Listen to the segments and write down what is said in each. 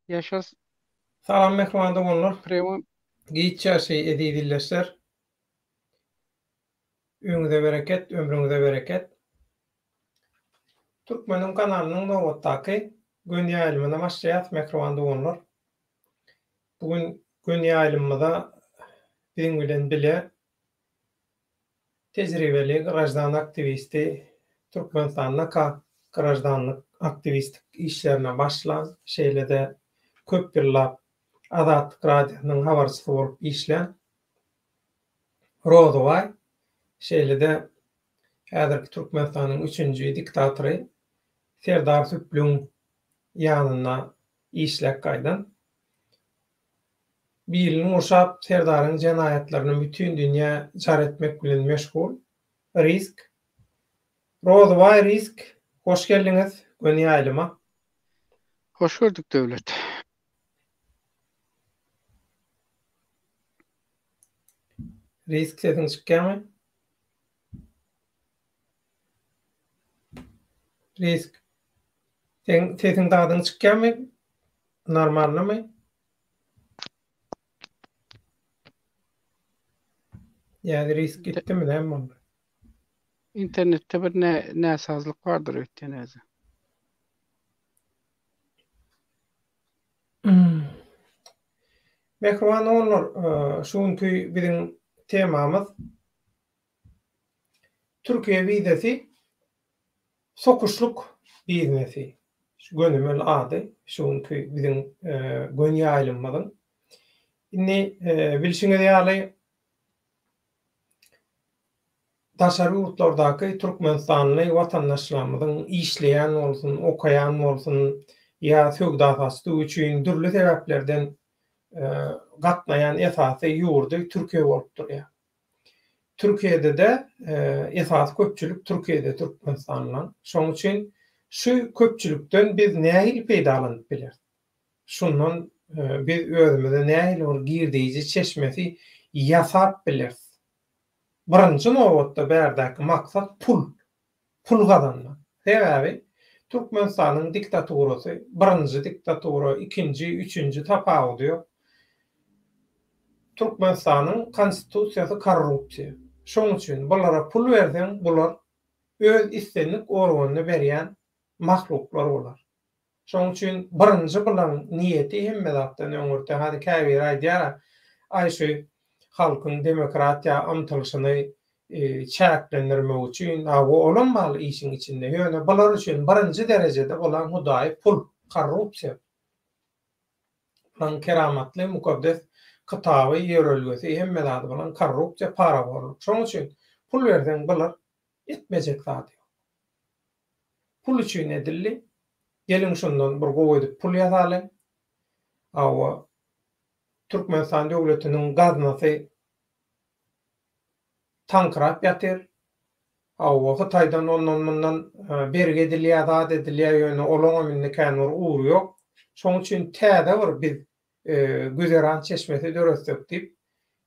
Ýaşas. Salam mähriban doganlar. Prema. Giç ýaşy eziz ildeşler. Öňüňize bereket, ömrüňize bereket. Türkmeniň kanalynyň nobatdaky göni ýaýlymyna başlaýas mähriban doganlar. Bu gün göni ýaýlymymyza biziň bilen bile Tejribeli graždan aktiwisti Türkmenistandaka graždanlyk aktiwistlik işlerine başlan, şeýle-de köp ýyllap Azatlyk Radiosynyň habarçysy bolup işlän Rozybaý, şeýle-de häzirki Türkmenistanyň üçünji diktatory Serdar Süplügiň ýanynda işläp gaýdan Bilini gurşap, Serdaryň jenaýatlaryny bütin dünýä jar etmek bilen meşgul. Risk. Rozybaý Risk, hoş geldiňiz göni ýaýlyma. Hoş gördük Döwlet. Risk sesiň çykýamy? Risk. Seň sesiň zadyň çykýamy? Normalnymy? Ýa risk gitdimi näme boldy? Internetde bir näsazlyk bardyr öýtýän häzir. Mähriban doganlar, şu günki biziň temamyz Türkiýe wizasy Sokuşlyk biznesi, şu gönümel ady şu günki biziň göni ýaýlymymyzyň. Indi bilşiňiz ýaly, daşary ýurtlardaky türkmenistanly watandaşlarymyzyň işleýän bolsun, okaýan bolsun ýa söwda-satyk üçin dürli sebäplerden gatnaýan esasy ýurdy Türkiýe bolup durýar. Türkiýede-de esasy köpçülik Türkiýede Türkmenistandan. Şonuň üçin şu köpçülikden biz nähili peýdalanyp bileris? Şundan biz özümize nähili bir girdeýji çeşmesi ýasap bileris? Birinji nobatda bärdäki maksat pul. Pul gazanmak. Sebäbi Türkmenistanyň diktaturasy birinji diktatura, ikinji, üçünji tapawudy ýok. Türkmenistanyň konstitusiýasy korrupsiýa. Şoň üçin bulara pul berseň bular öz islendik organyny berýän mahluklar bular. Şoň üçin birinji bulaň niýeti hemme zatdan öňürti hany käbiri aýdýara aý şu halkyň demokratiýa ymtylyşyny çäklendirmek üçin a bu olam bar işiň içinde ýöne bular üçin birinji derejede bulaň hudaýy pul korrupsiýa bulaň keramatly mukaddes kitaby ýörelgesi hemme zady bulaň korrupsiýa parahorluk şoň üçin pul berseň bular etmejek zady ýok. Pul üçin edildi. Geliň şundan bir gowy edip pul ýasalyň. Hawa, Türkmenistan döwletiniň gaznasy taňkyrap ýatyr. Hawa, Hytaýdan ondan-mundan bergi edilýär, zat edilýär, ýöne olaňam indi kän bir ugry ýok. Şonuň üçin täze bir biz güzeran çeşmesi döretsek diýip,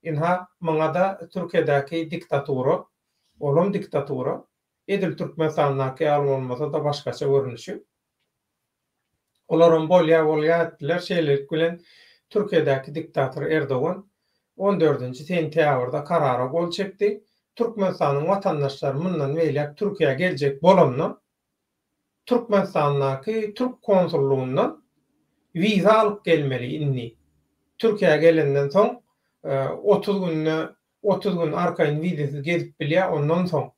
ynha, muňa-da Türkiýedäki diktatura, olam diktatura, Edil Türkmenistandaky ýaly bolmasa-da başgaça görnüşi. Olaram bolýa bolýa etdiler. Şeýlelik bilen Türkiýedäki diktator Erdogan on dördünji sentýabrda karara gol çekdi. Türkmenistanyň watandaşlary mundan beýläk Türkiýä geljek bolanda Türkmenistandaky türk konsullugyndan wiza alyp gelmeli indi. Türkiýä gelenden soň 30 günde 30 gün arkaýyn wizasyz gezip bilýär, ondan soň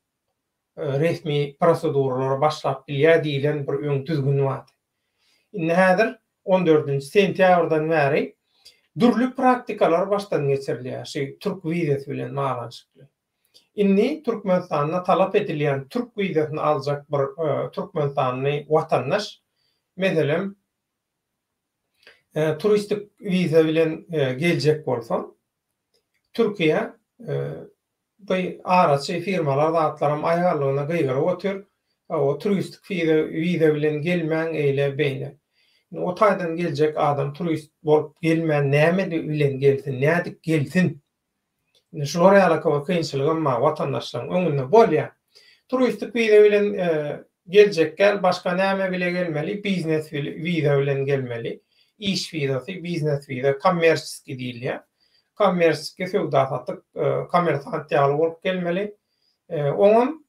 resmi proseduralara başlap bilýär diýlen bir öň düzgün bardy. Indi häzir on dördünji sentýabrdan bäri dürli praktikalar başdan geçirilýär şu türk wizasy bilen baglanyşykly. Indi Türkmenistanda talap edilýän türk wizasyny aljak bir türkmenistanly watandaş, meselem, turistik wiza bilen geljek bolsa, Türkiýe bu araçy firmalar zatlaram aýgallygyna gygyryp otyr. O turistik wiza bilen gelmäň eýle beýle. Indi o taýdan geljek adam turist bolup gelmän näme bilen gelsin, nädip gelsin? Indi şular ýaly bir kynçylygam bar watandaşlaryň öňünde. Bolýar. Turistik wiza bilen geljek gel, başga näme bile gelmeli? Biznes wiza bilen gelmeli. iş wizasy, biznes wiza, kommerçeskiý diýilýär. Kommerçeskiý söwda-satyk, kommersant ýaly bolup gelmeli. Oňam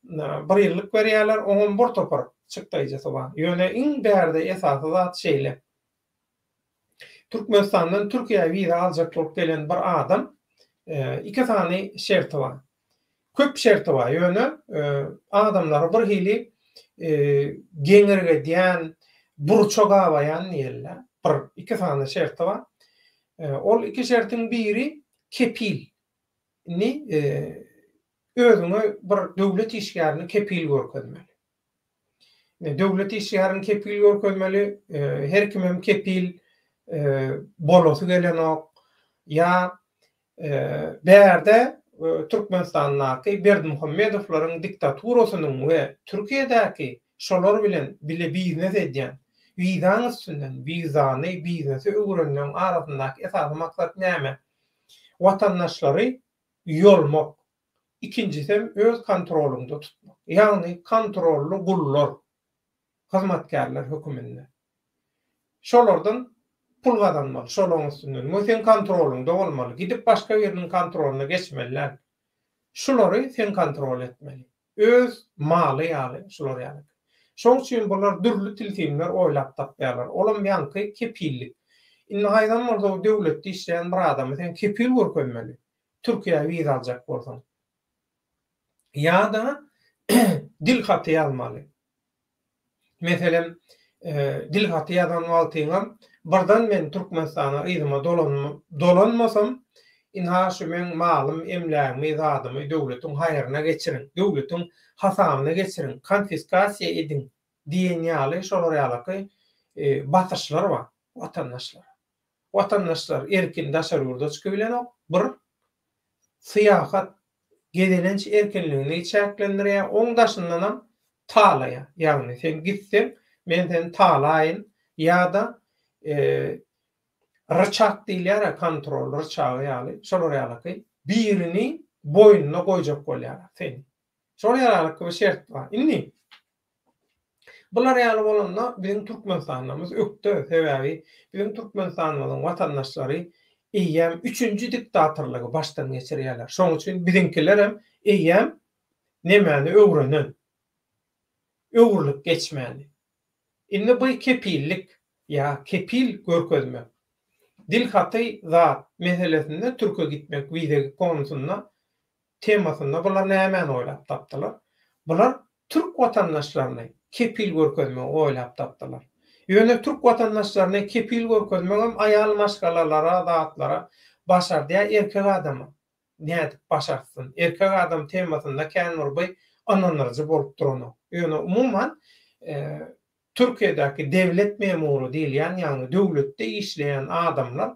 bir ýyllyk berýärler, oňam bir topar çykdaýjysy bar. Ýöne iň bärde esasy zat şeýle. Türkmenistandan Türkiýä wiza aljak bolup gelen bir adam iki sany şerti bar. Köp şerti bar, ýöne adamlary bir hili geňirgedýän, burça gabaýan diýeli-dä, bir, iki sany şerti bar. Ol iki şertiň biri kepil. Indi özüňe bir döwlet işgärini kepil görkezmeli. Döwlet işgärini kepil görkezmeli, her kimem kepil bolasy gelenok. Ýa bärde Türkmenistandaky Berdimuhamedowlaryň diktaturasynyň we Türkiýedäki şolar bilen bile biznes edýän, wizaň üstünden wizany biznese öwürenleň arasyndaky esasy maksat näme? Watandaşlary ýolmak, ikinjisem öz kontrolyňda tutmak. Ýagny kontrolly gullar, hyzmatkärler höküminde. Şolardan pul gazanmaly, şolaryň üstünden we seň kontrolyňda bolmaly. Gidip başga biriniň kontrolyna geçmeli däl. Şulary sen kontrol etmeli. Öz maly ýaly şular ýaly. Şoň üçin bular dürli tilsimler oýlap tapýarlar. Olam ýaňky kepillik. Indi haýsam bolsa döwletde işleýän bir adamy sen kepil görkezmeli. Türkiýä wiza aljak bolsaň. Ýa-da dil haty ýazmaly. Meselem, dil haty ýazan wagtyňam birden men Türkmenistana yzyma dolanmasam, ynha şu meň malym, emlägimi, zadymy döwletiň haýryna geçiriň, döwletiň hasabyna geçiriň, konfiskasiýa ediň diýen ýaly şolar ýalaky basyşlar bar watandaşlara. Watandaşlar erkin daşary ýurda çykybilenok, bir syýahat, gezelenç erkinligini çäklendirýär, oň daşyndanam talaýar. Ýagny sen gitseň, men seni talaýyn ýa-da ryçak diýilýär-ä, kontrol ryçagy ýaly, şolar ýalaky birini boýnuna goýjak bolýarlar seni. Şol ýalyky bir şert bar. Indi Bular ýaly bolanda biziň Türkmenistanymyz ökde, sebäbi biziň Türkmenistanymyzyň watandaşlary eýýäm üçünji diktatorlygy başdan geçirýärler. Şoň üçin biziňkilerem eýýäm nemäni öwrenen, öwrülip geçmäni. Indi bu kepillik ýa kepil görkezmek, dil haty zat meselesinde türke gitmek wize konusynda temasynda bular nämäni oýlap tapdylar? Bular türk watandaşlaryny kepil görkezmegi oýlap tapdylar. Ýöne türk watandaşlaryny kepil görkezmegem aýal maşgalalara zatlara başardýar erkek adama nädip başartsyn? Erkek adam temasynda kän bir by ynandyryjy bolup duranok. Ýöne umuman Türkiýedäki dewlet memury diýilýän, ýagny döwletde işleýän adamlar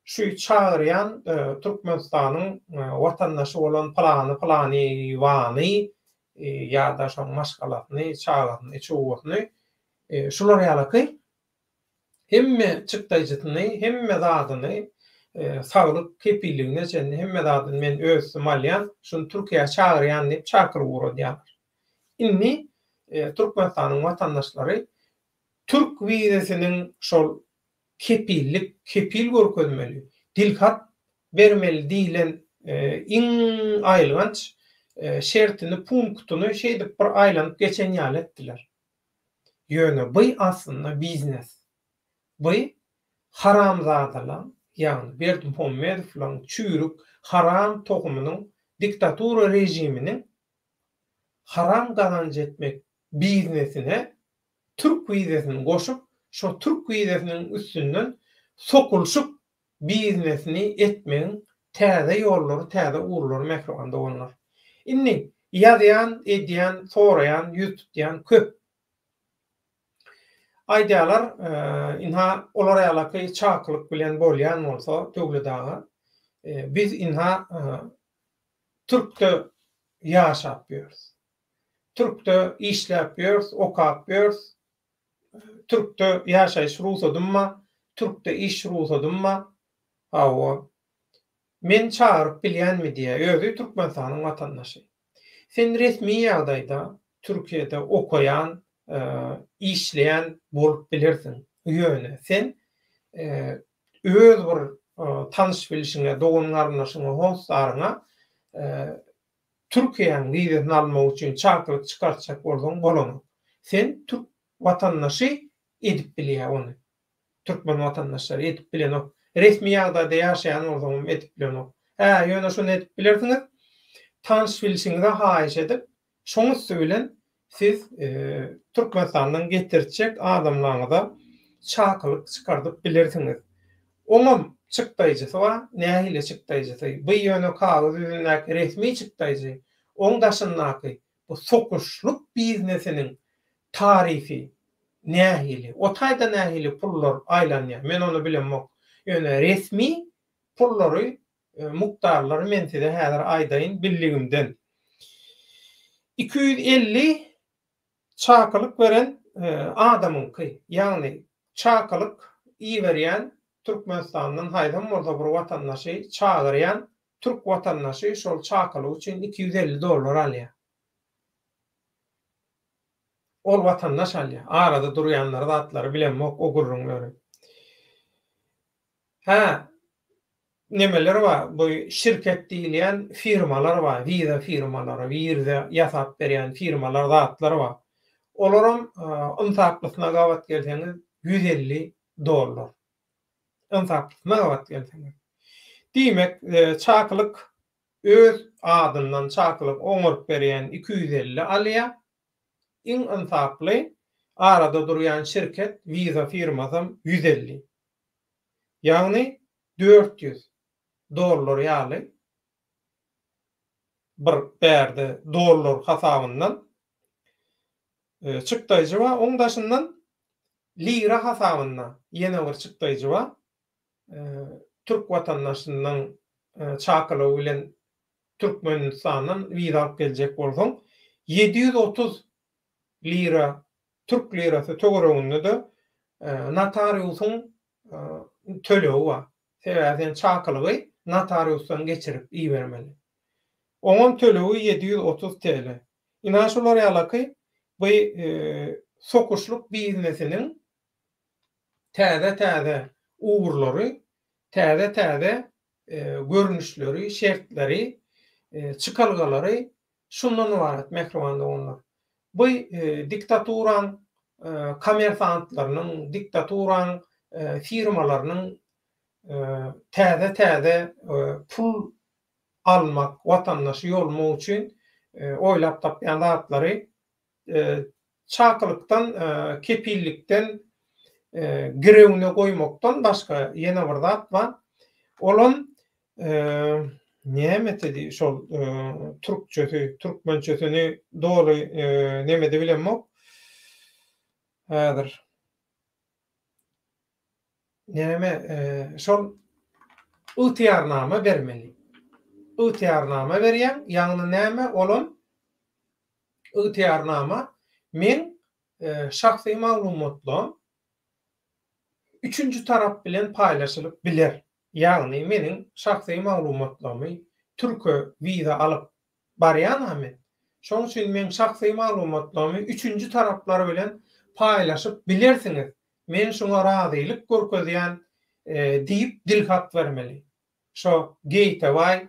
şu çagyrýan Türkmenistanyň watandaşy bolan pylany pylanyýewany ýa-da şoň maşgalasyny, çagasyny, çugasyny şular ýalaky hemme çykdaýjysyny, hemme zadyny, saglyk kepilligine çenli hemme zadyny men öz üstüme alýan, şuny Türkiýä çagyrýan diýip çakylyk ugradýarlar. Indi Türkmenistanyň watandaşlary türk wizesiniň şol kepillik, kepil görkezmeli, dilhat bermeli diýlen iň aýylganç şertini, punktyny şeýdip bir aýlanyp geçen ýaly etdiler. Ýöne by aslynda biznes. By haramzadalaň, ýagny Berdimuhamedowlaň çüýrük haram tohumynyň diktatura režiminiň haram gazanç etmek biznesine türk wizasyny goşup, şo türk wizasynyň üstünden sokulyşyk biznesini etmegiň täze ýollary, täze ugurlary mähriban doganlar. Indi ýazýan, edýän, soraýan, ýüz tutýan köp. Aýdýarlar, ynha olar ýalaky çakylyk bilen bolýan bolsa Döwlet aga, biz ynha Türkde ýaşap ýörüs. Türkde işläp ýörüs, okap ýörüs. Türkde ýaşaýyş rugsadym bar, türkde iş rugsadym bar. Hawa. Meni çagyryp bilýänmi diýýär. Özi Türkmenistanyň watandaşy. Sen resmi ýagdaýda Türkiýede okaýan, işleýän bolup bilersiň. Ýöne sen. öz bir tanyş-bilşiňe, dogan-garyndaşyňa, hossaryňa Türkiýäň wizasyny almak üçin çakylyk çykartjak bolsaň bolanok. Sen türk watandaşy edip bilýär ony. Türkmen watandaşlary edip bilenok. Resmi ýagdaýda ýaşaýan bolsaňam edip bilenok. Hä, ýöne şuny edip bilersiňiz, tanyş-bilşiňize haýyş edip, şoň üsti bilen siz Türkmenistandan getirtjek adamlaryňyza çakylyk çykardyp bilersiňiz. Oňam çykdaýjysy bar. Nähili çykdaýjysy? Bu ýöne kagyz ýüzündäki resmi çykdaýjy. Oň daşyndaky bu sokuşlyk biznesiniň tarifi nähili? O taýda nähili pullar aýlanýar? Men ony bilemok. Ýöne resmi pullary Mukdarlary men size häzir aýdaýyn bildigimden. 250 çakylyk beren adamyňky, ýagny çakylyk iberýän Türkmenistandan haýsam bolsa bir watandaşy çagyrýan türk watandaşy şol çakylyk üçin 250 dollar alýar. Ol watandaş alýar. Arada durýanlary zatlary bilemok o gürrüňleri. Hä, nemeler bar, bu şirket diýilýän firmalar bar, wiza firmalary, wiza ýasap berýän firmalar, zatlar bar. Olaram ynsaplysyna gabat gelseňiz 150 dollar. Ynsaplysyna gabat gelseňiz. Diýmek, çakylyk öz adyndan çakylyk oňaryp berýän 250 alýar. Iň ynsaply arada durýan şirket, wiza firmasam 150. Ýagny 400 dollar ýaly bir bärde dollar hasabyndan çykdaýjy bar. Oň daşyndan lira hasabynda ýene bir çykdaýjy bar. Türk watandaşynyň çakylygy bilen Türkmenistandan wiza alyp geljek bolsaň 730 lira Türk lirasy töwereginde-de notariusyň tölegi bar. Sebäbi sen çakylygy notariusdan geçirip ibermeli. Oňam tölegi 730 TL. Ynha şular ýalaky bu sokuşlyk biznesiniň täze-täze ugurlary, täze-täze görnüşleri, şertleri, çykalgalary Şundan ybarat, mähriban doganlar. Bu diktaturaň kommersantlarynyň, diktaturaň firmalarynyň täze-täze pul almak, watandaşy ýolmak üçin oýlap tapýan zatlary çakylykdan, kepillikden, girewine goýmakdan başga ýene bir zat bar. Olam Nämesi şol türkçesi, türkmençesini doly nemede bilemok. Häzir. Näme şol ygtyýarnama bermeli. Ygtyýarnama berýäň, ýagny näme olam ygtyýarnama meň şahsy maglumatlam üçünji tarap bilen paýlaşylyp biler. Ýagny meniň şahsy maglumatlarymy türke wiza alyp barýan-a men. Şoň üçin meň şahsy maglumatlarymy üçünji taraplar bilen paýlaşyp bilersiňiz. Men şuňa razylyk görkezýän diýip dilhat bermeli. Şo Geýtewaý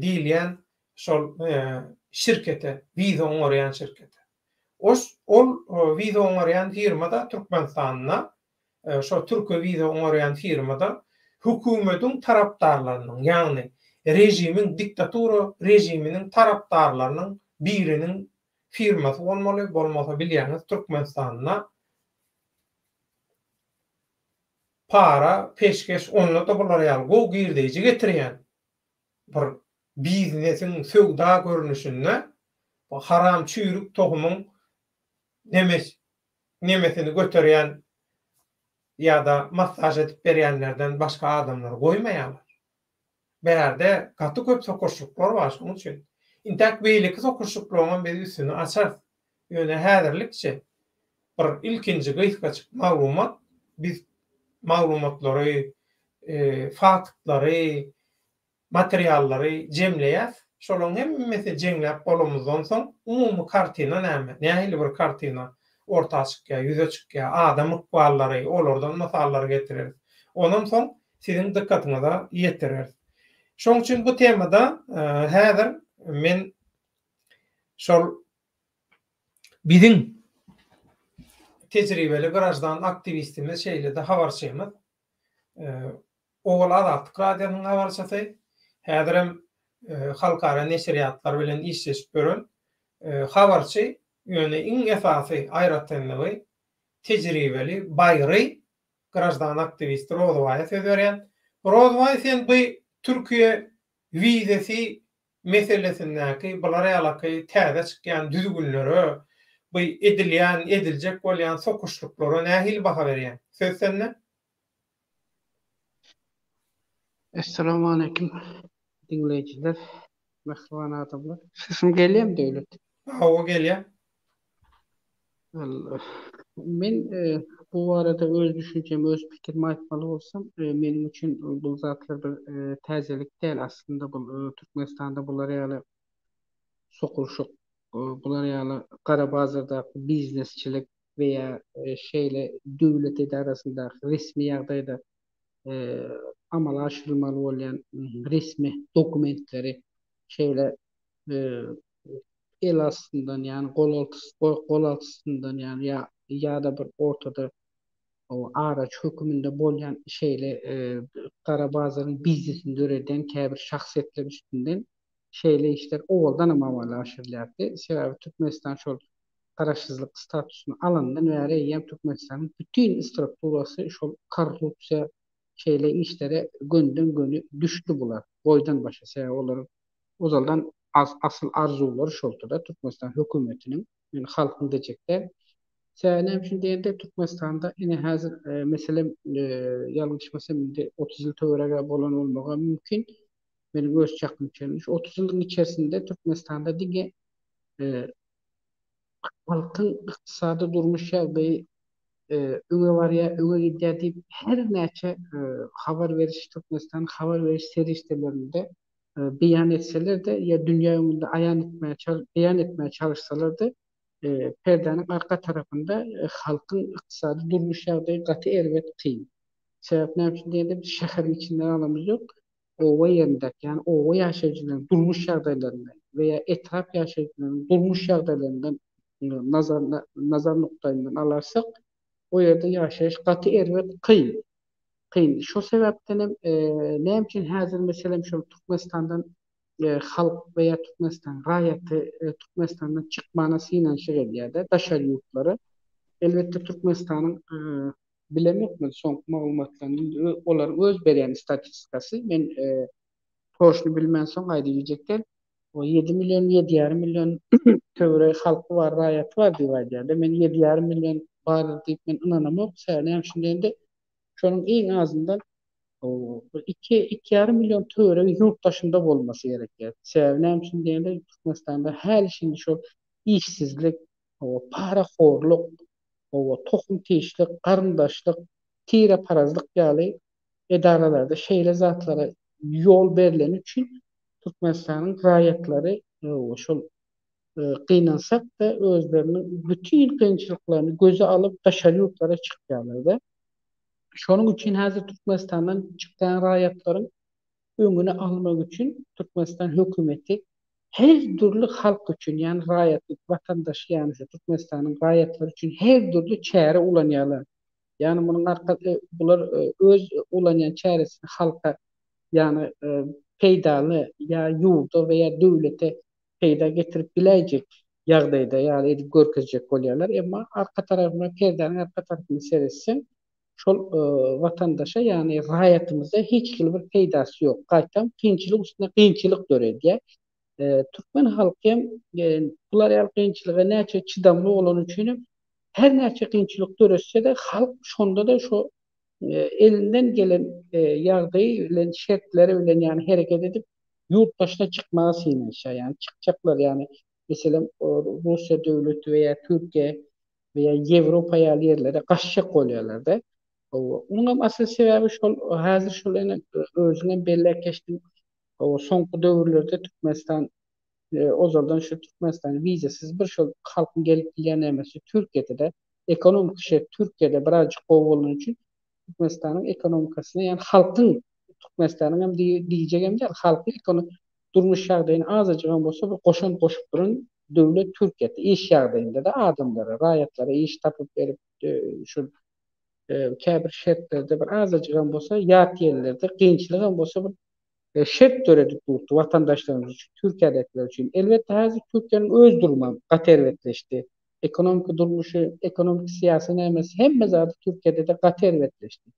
diýilýän şol şirkete, wiza oňarýan şirkete. Oş ol wiza oňarýan firma-da Türkmenistanda şo türke wiza oňarýan firma-da hökümediň tarapdarlarynyň, ýagny režimiň, diktatura režiminiň tarapdarlarynyň biriniň firmasy bolmaly, bolmasa bilýäňiz Türkmenistanda para, peşgeş, onda-da bular ýaly gowy girdeýji getirýän bir biznesiň söwda görnüşinde bu haram çüýrük tohumyň nemes nemesini göterýän ýa-da massaž edip berýänlerden başga adamlary goýmaýarlar. Bärde gaty köp sokaşlyklar bar şonuň üçin. Intäk beýleki sokaşlyklaryňam biz üstüni açarys. Ýöne häzirlikçe bir ilkinji gysgajyk maglumat biz maglumatlary, faktlary, materiallary jemleýäs. Şolaryň hemmesini jemläp bolamyzdan soň umumy kartina näme, nähili bir kartina orta çykýar, ýüze çykýar, adam ykballary, olardan mysallar getireris. Onam soň siziň dykgatyňyza ýetireris. Şoň üçin bu temada häzir men şol biziň tejribeli graždan aktiwistimiz şeýle-de habarçymyz Owal Azatlyk Radiosynyň habarçysy, häzirem halkara neşirýatlar bilen işleşip ýören habarçy, ýöne iň esasy aýratynlygy tejribeli, baýry graždan aktiwisti Rozbaýa söz berýän. Rozbaý sen bu Türkiýe wizesi meselesindäki bular ýalaky täze çykýan düzgünlere, bu edilýän, ediljek bolýan sokuşlyklara nähili baha berýäň? Söz sende. Essalamualeýkum diňleýjiler, mähriban adamlar. Sesim gelýärmi Döwlet? Hawa gelýär. Men bu barada öz düşünjemi, öz pikirimi aýtmaly bolsam, meniň üçin bu zatlar bir täzelik däl. Aslynda bu Türkmenistanda bular ýaly sokulyşyk, bular ýaly gara bazardaky biznesçilik we ýa şeýle döwlet edarasyndaky resmi ýagdaýda amala aşyrylmaly bolýan resmi dokumentleri şeýle el astyndan ýagny gol gol astyndan ýagny ýa ýa-da bir ortada araçy höküminde bolýan şeýle gara bazaryň biznesini döredýän käbir şahsyýetler üstünden şeýle işler owaldan hem amala aşyrylýardy. Sebäbi Türkmenistan şol garaşsyzlyk statusyny alandan bäri eýýäm Türkmenistanyň bütin strukturasy şol korrupsiýa şeýle işlere gönden-göni düşdi bular boýdan başa sebäbi olaryň ozaldan asyl arzuwlary şoldy-da Türkmenistan hökümetiniň men halkyň dejek däl. Sebäbi näme üçin diýende Türkmenistanda ine häzir meselem ýalňyşmasam indi 30 ýyl töweregi bolan bolmagy mümkin meniň öz çakym çenli şu 30 ýylyň içerisinde Türkmenistanda diňe halkyň ykdysady durmuş ýagdaýy öňe barýar, öňe gidýär diýip her näçe habar beriş Türkmenistanyň habar beriş serişdelerinde beýan etseler-de ýa dünýä öňünde aýan etmäge beýan etmäge çalyşsalar-da perdäniň arka tarapynda halkyň ykdysady durmuş ýagdaýy gaty erbet kyn. Sebäp näme üçin diýende biz şäheriň içinden alamyz ýok. oba ýerindäki, ýagny oba ýaşaýjylarynyň durmuş ýagdaýlaryndan we ýa etrap ýaşaýjylarynyň durmuş ýagdaýlaryndan nazar nazar nukdaýyndan alarsak, o ýerde ýaşaýyş gaty erbet kyn. Kyn. Şo sebäpden hem näme üçin häzir meselem şol Türkmenistandan halk we ýa Türkmenistan raýaty Türkmenistandan çykmana synanyşyk edýär-de daşary ýurtlara. Elbetde Türkmenistanyň Bilemok men soňky maglumatlaryny indi olaryň öz berýän statistikasy men toşny bilmänsoň aýdyp biljek däl. O 7 million 7,5 million töweregi halky bar raýaty bar diýip aýdýarda men 7,5 million bardyr diýip men ynanamok. Sebäbi näme üçin diýende şonuň iň azyndan bir 2 2,5 million töweregi ýurt daşynda bolmasy gerekýär. Sebäbi näme üçin diýende Türkmenistanda häli şindi şol işsizlik, parahorluk, Hawa, tohum-tişlik, garyndaşlyk, tireparazlyk ýaly edaralarda şeýle zatlara ýol berleni üçin Türkmenistanyň raýatlary şol gynansak-da özleriniň bütin kynçylyklaryny göze alyp daşary ýurtlara çykýarlar-da. Şonuň üçin häzir Türkmenistandan çykýan raýatlaryň öňüni almak üçin Türkmenistan hökümeti her dürli halk üçin, ýagny raýatlyk, watandaş, ýagny şu Türkmenistanyň raýatlary üçin her dürli çäre ulanýarlar. Ýagny munuň arkasy bular öz ulanýan çäresini halka, ýagny peýdaly ýa ýurda we ýa döwlete peýda getirip biläýjek ýagdaýda ýaly edip görkezjek bolýarlar. Emma arka tarapyna, perdäniň arka tarapyna seretseň, şol watandaşa, ýagny raýatymyza hiç hili bir peýdasy ýok. Gaýtam kynçylyk üstüne kynçylyk döredýär. Türkmen halky hem bular ýaly kynçylyga näçe çydamly bolany üçin hem her näçe kynçylyk döretse-de halk şonda-da şo elinden gelen ýagdaýy bilen, şertleri bilen ýagny hereket edip ýurt daşyna çykmaga synanyşýar. Ýagny çykjaklar ýagny meselem Russiýa döwleti we ýa Türkiýe we ýa Ýewropa ýaly ýerlere gaçjak bolýarlar-da. Hawa, onuň hem asyl sebäbi şol, häzir şol ene özüň hem belläp geçdiň. Hawa, soňky döwürlerde Türkmenistan ozaldan şu Türkmenistan wizasyz bir şol halkyň gelip bilýän nämesi Türkiýede-de, ekonomiki şert Türkiýede birazjyk gowy bolany üçin. Türkmenistanyň ekonomikasyna, ýagny halkyň, Türkmenistanyň hem diýjegem däl, halkyň durmuş ýagdaýyny azajygam bolsa bir goşant goşup duran döwlet Türkiýe. Iş ýagdaýynda-da adamlara, raýatlara iş tapyp berip, şu käbir şertlerde bir azajygam bolsa ýat ýerlerde kynçylygam bolsa bir şert döredip durdy watandaşlarymyz üçin, Türkiýedäkiler üçin. Elbetde häzir Türkiýäniň öz durumam gaty erbetleşdi. Ekonomiki durmuşy, ekonomiki syýasy nämesi hemme zady Türkiýede-de gaty erbetleşdi.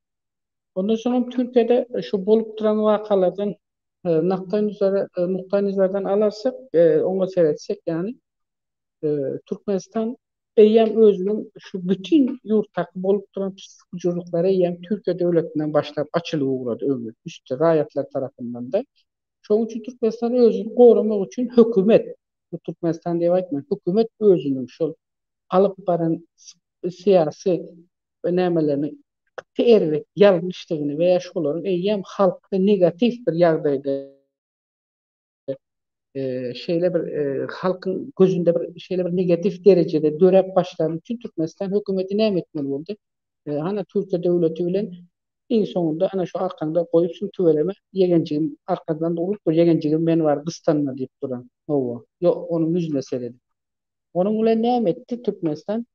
Ondan soňam Türkiýede şu bolup duran wakalardan nakdaý nüzara nukdaý nazardan alarsak, oňa seretsek ýagny Türkmenistan eýýäm özüniň şu bütin ýurtdaky bolup duran pislik-bujurlyklary eýýäm Türkiýe döwletinden başlap açylyp ugrady öňi üsti raýatlar tarapyndan-da. Şonuň üçin Türkmenistan özüni goramak üçin hökümet, bu Türkmenistan diýip aýtman, hökümet özüniň şol alyp baran syýasy nämelerini gaty erbet ýalňyşdygyny we ýa şolaryň eýýäm halkda negatiw bir ýagdaýda şeýle bir halkyň gözünde bir şeýle bir negatiw derejede döräp başlany üçin Türkmenistan hökümeti näme etmeli boldy? Hana Türkiýe döwleti bilen iň soňunda ana şu arkaňda goýupsyň tüweleme ýegenjigim arkadan urup dur ýegenjigim men bar gystanma diýip duran. Hawa. Ýok onuň ýüzüne seredip. Onuň bilen näme etdi Türkmenistan?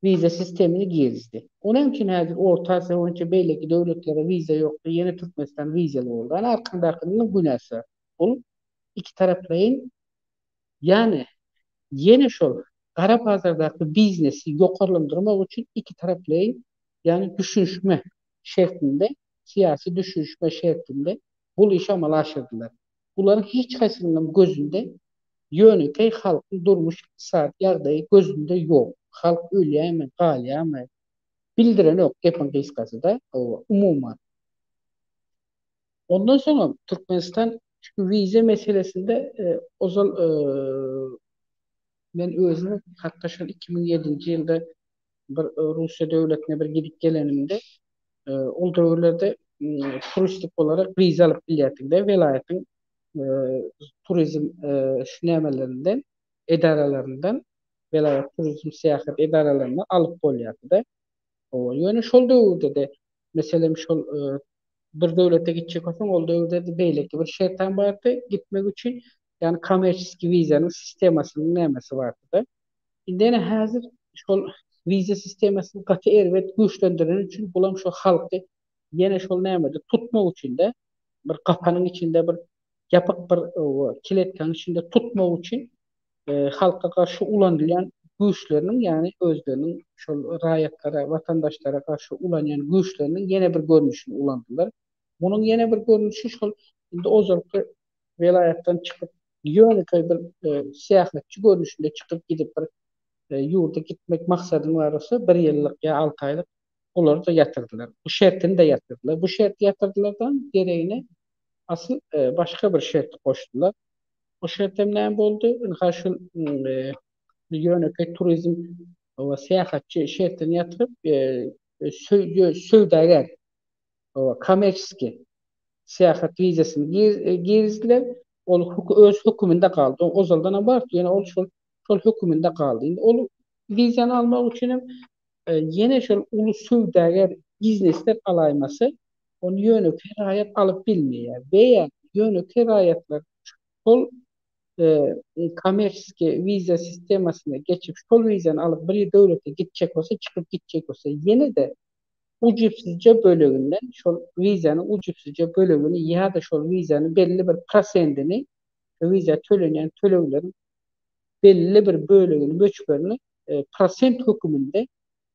Wiza sistemini girizdi. O näme üçin häzir Orta Aziýa boýunça beýleki döwletlere wiza ýokdy ýene Türkmenistan wizaly boldy. Ana arkaňdakynyň günäsi. Bul ikitaraplaýyn, ýagny ýene şol gara bazardaky biznesi ýokarlandyrmak üçin ikitaraplaýyn, ýagny düşünişme şertinde, syýasy düşünişme şertinde bul işi amala aşyrdylar. Bularyň hiç haýsynyňam gözünde ýönekeý halkyň durmuş-ykdysady ýagdaýy gözünde ýok. Halk ölýärmi, galýarmy, bildirenok gepiň gysgasy-da, umuman. Ondan soňam Türkmenistan şu wiza meselesinde ozal men özüm hatda şol 2007-nji ýylda bir Russiýa döwletine bir gidip gelenimde ol döwürlerde turistik olarak wiza alyp bilýärdiň-de welaýatyň turizm şu nämelerinden edaralaryndan welaýat turizm syýahat edaralaryndan alyp bolýardy-da. Ýöne şol döwürde-de meselem şol bir döwlete gitjek bolsaň, ol döwürde beýleki bir şertem bardy gitmek üçin, ýagny kommerçeskiý wizanyň sistemasynyň nämesi bardy-da. Indi ene häzir şol wiza sistemasyny gaty erbet güýçlendireni üçin bulam şo halky ýene şol nämede tutmak üçin-de, bir gapanyň içinde bir ýapyk bir kletkanyň içinde tutmak üçin halka garşy ulanylýan güýçleriniň, ýagny özleriniň şol raýatlara, watandaşlara garşy ulanýan güýçleriniň ýene bir görnüşini ulandylar. Munuň ýene bir görnüşi şol indi ozalky welaýatdan çykyp, ýönekeý bir syýahatçy görnüşinde çykyp gidip bir ýurda gitmek maksadyň bar bolsa, bir ýyllyk ýa alty aýlyk, olary-da ýatyrdylar. Bu şertini-de ýatyrdylar. Bu şerti ýatyrdylardan deregine asyl başga bir şerti goşdular. O şertem näme boldy? Ynha şu ýönekeý turizm we syýahatçy şertini ýatyryp, söwdagär, kommerçeskiý syýahat wizasyny girizdiler. Ol öz höküminde galdy. O ozaldanam bardy, ýöne ol şol şol höküminde galdy. Indi ol wizany almak üçin hem ýene şol uly söwdagär biznesler alaýmasa, ony ýönekeý raýat alyp bilmeýär. We ýönekeý raýatlar şol kommerçeskiý wiza sistemasyna geçip, şol wizany alyp bir döwlete gitjek bolsa, çykyp gitjek bolsa, ýene-de ujypsyzja böleginden, şol wizanyň ujypsyzja bölegini ýa-da şol wizanyň belli bir prosentini, wiza tölenýän tölegleriň belli bir bölegini, möçberini prosent höküminde,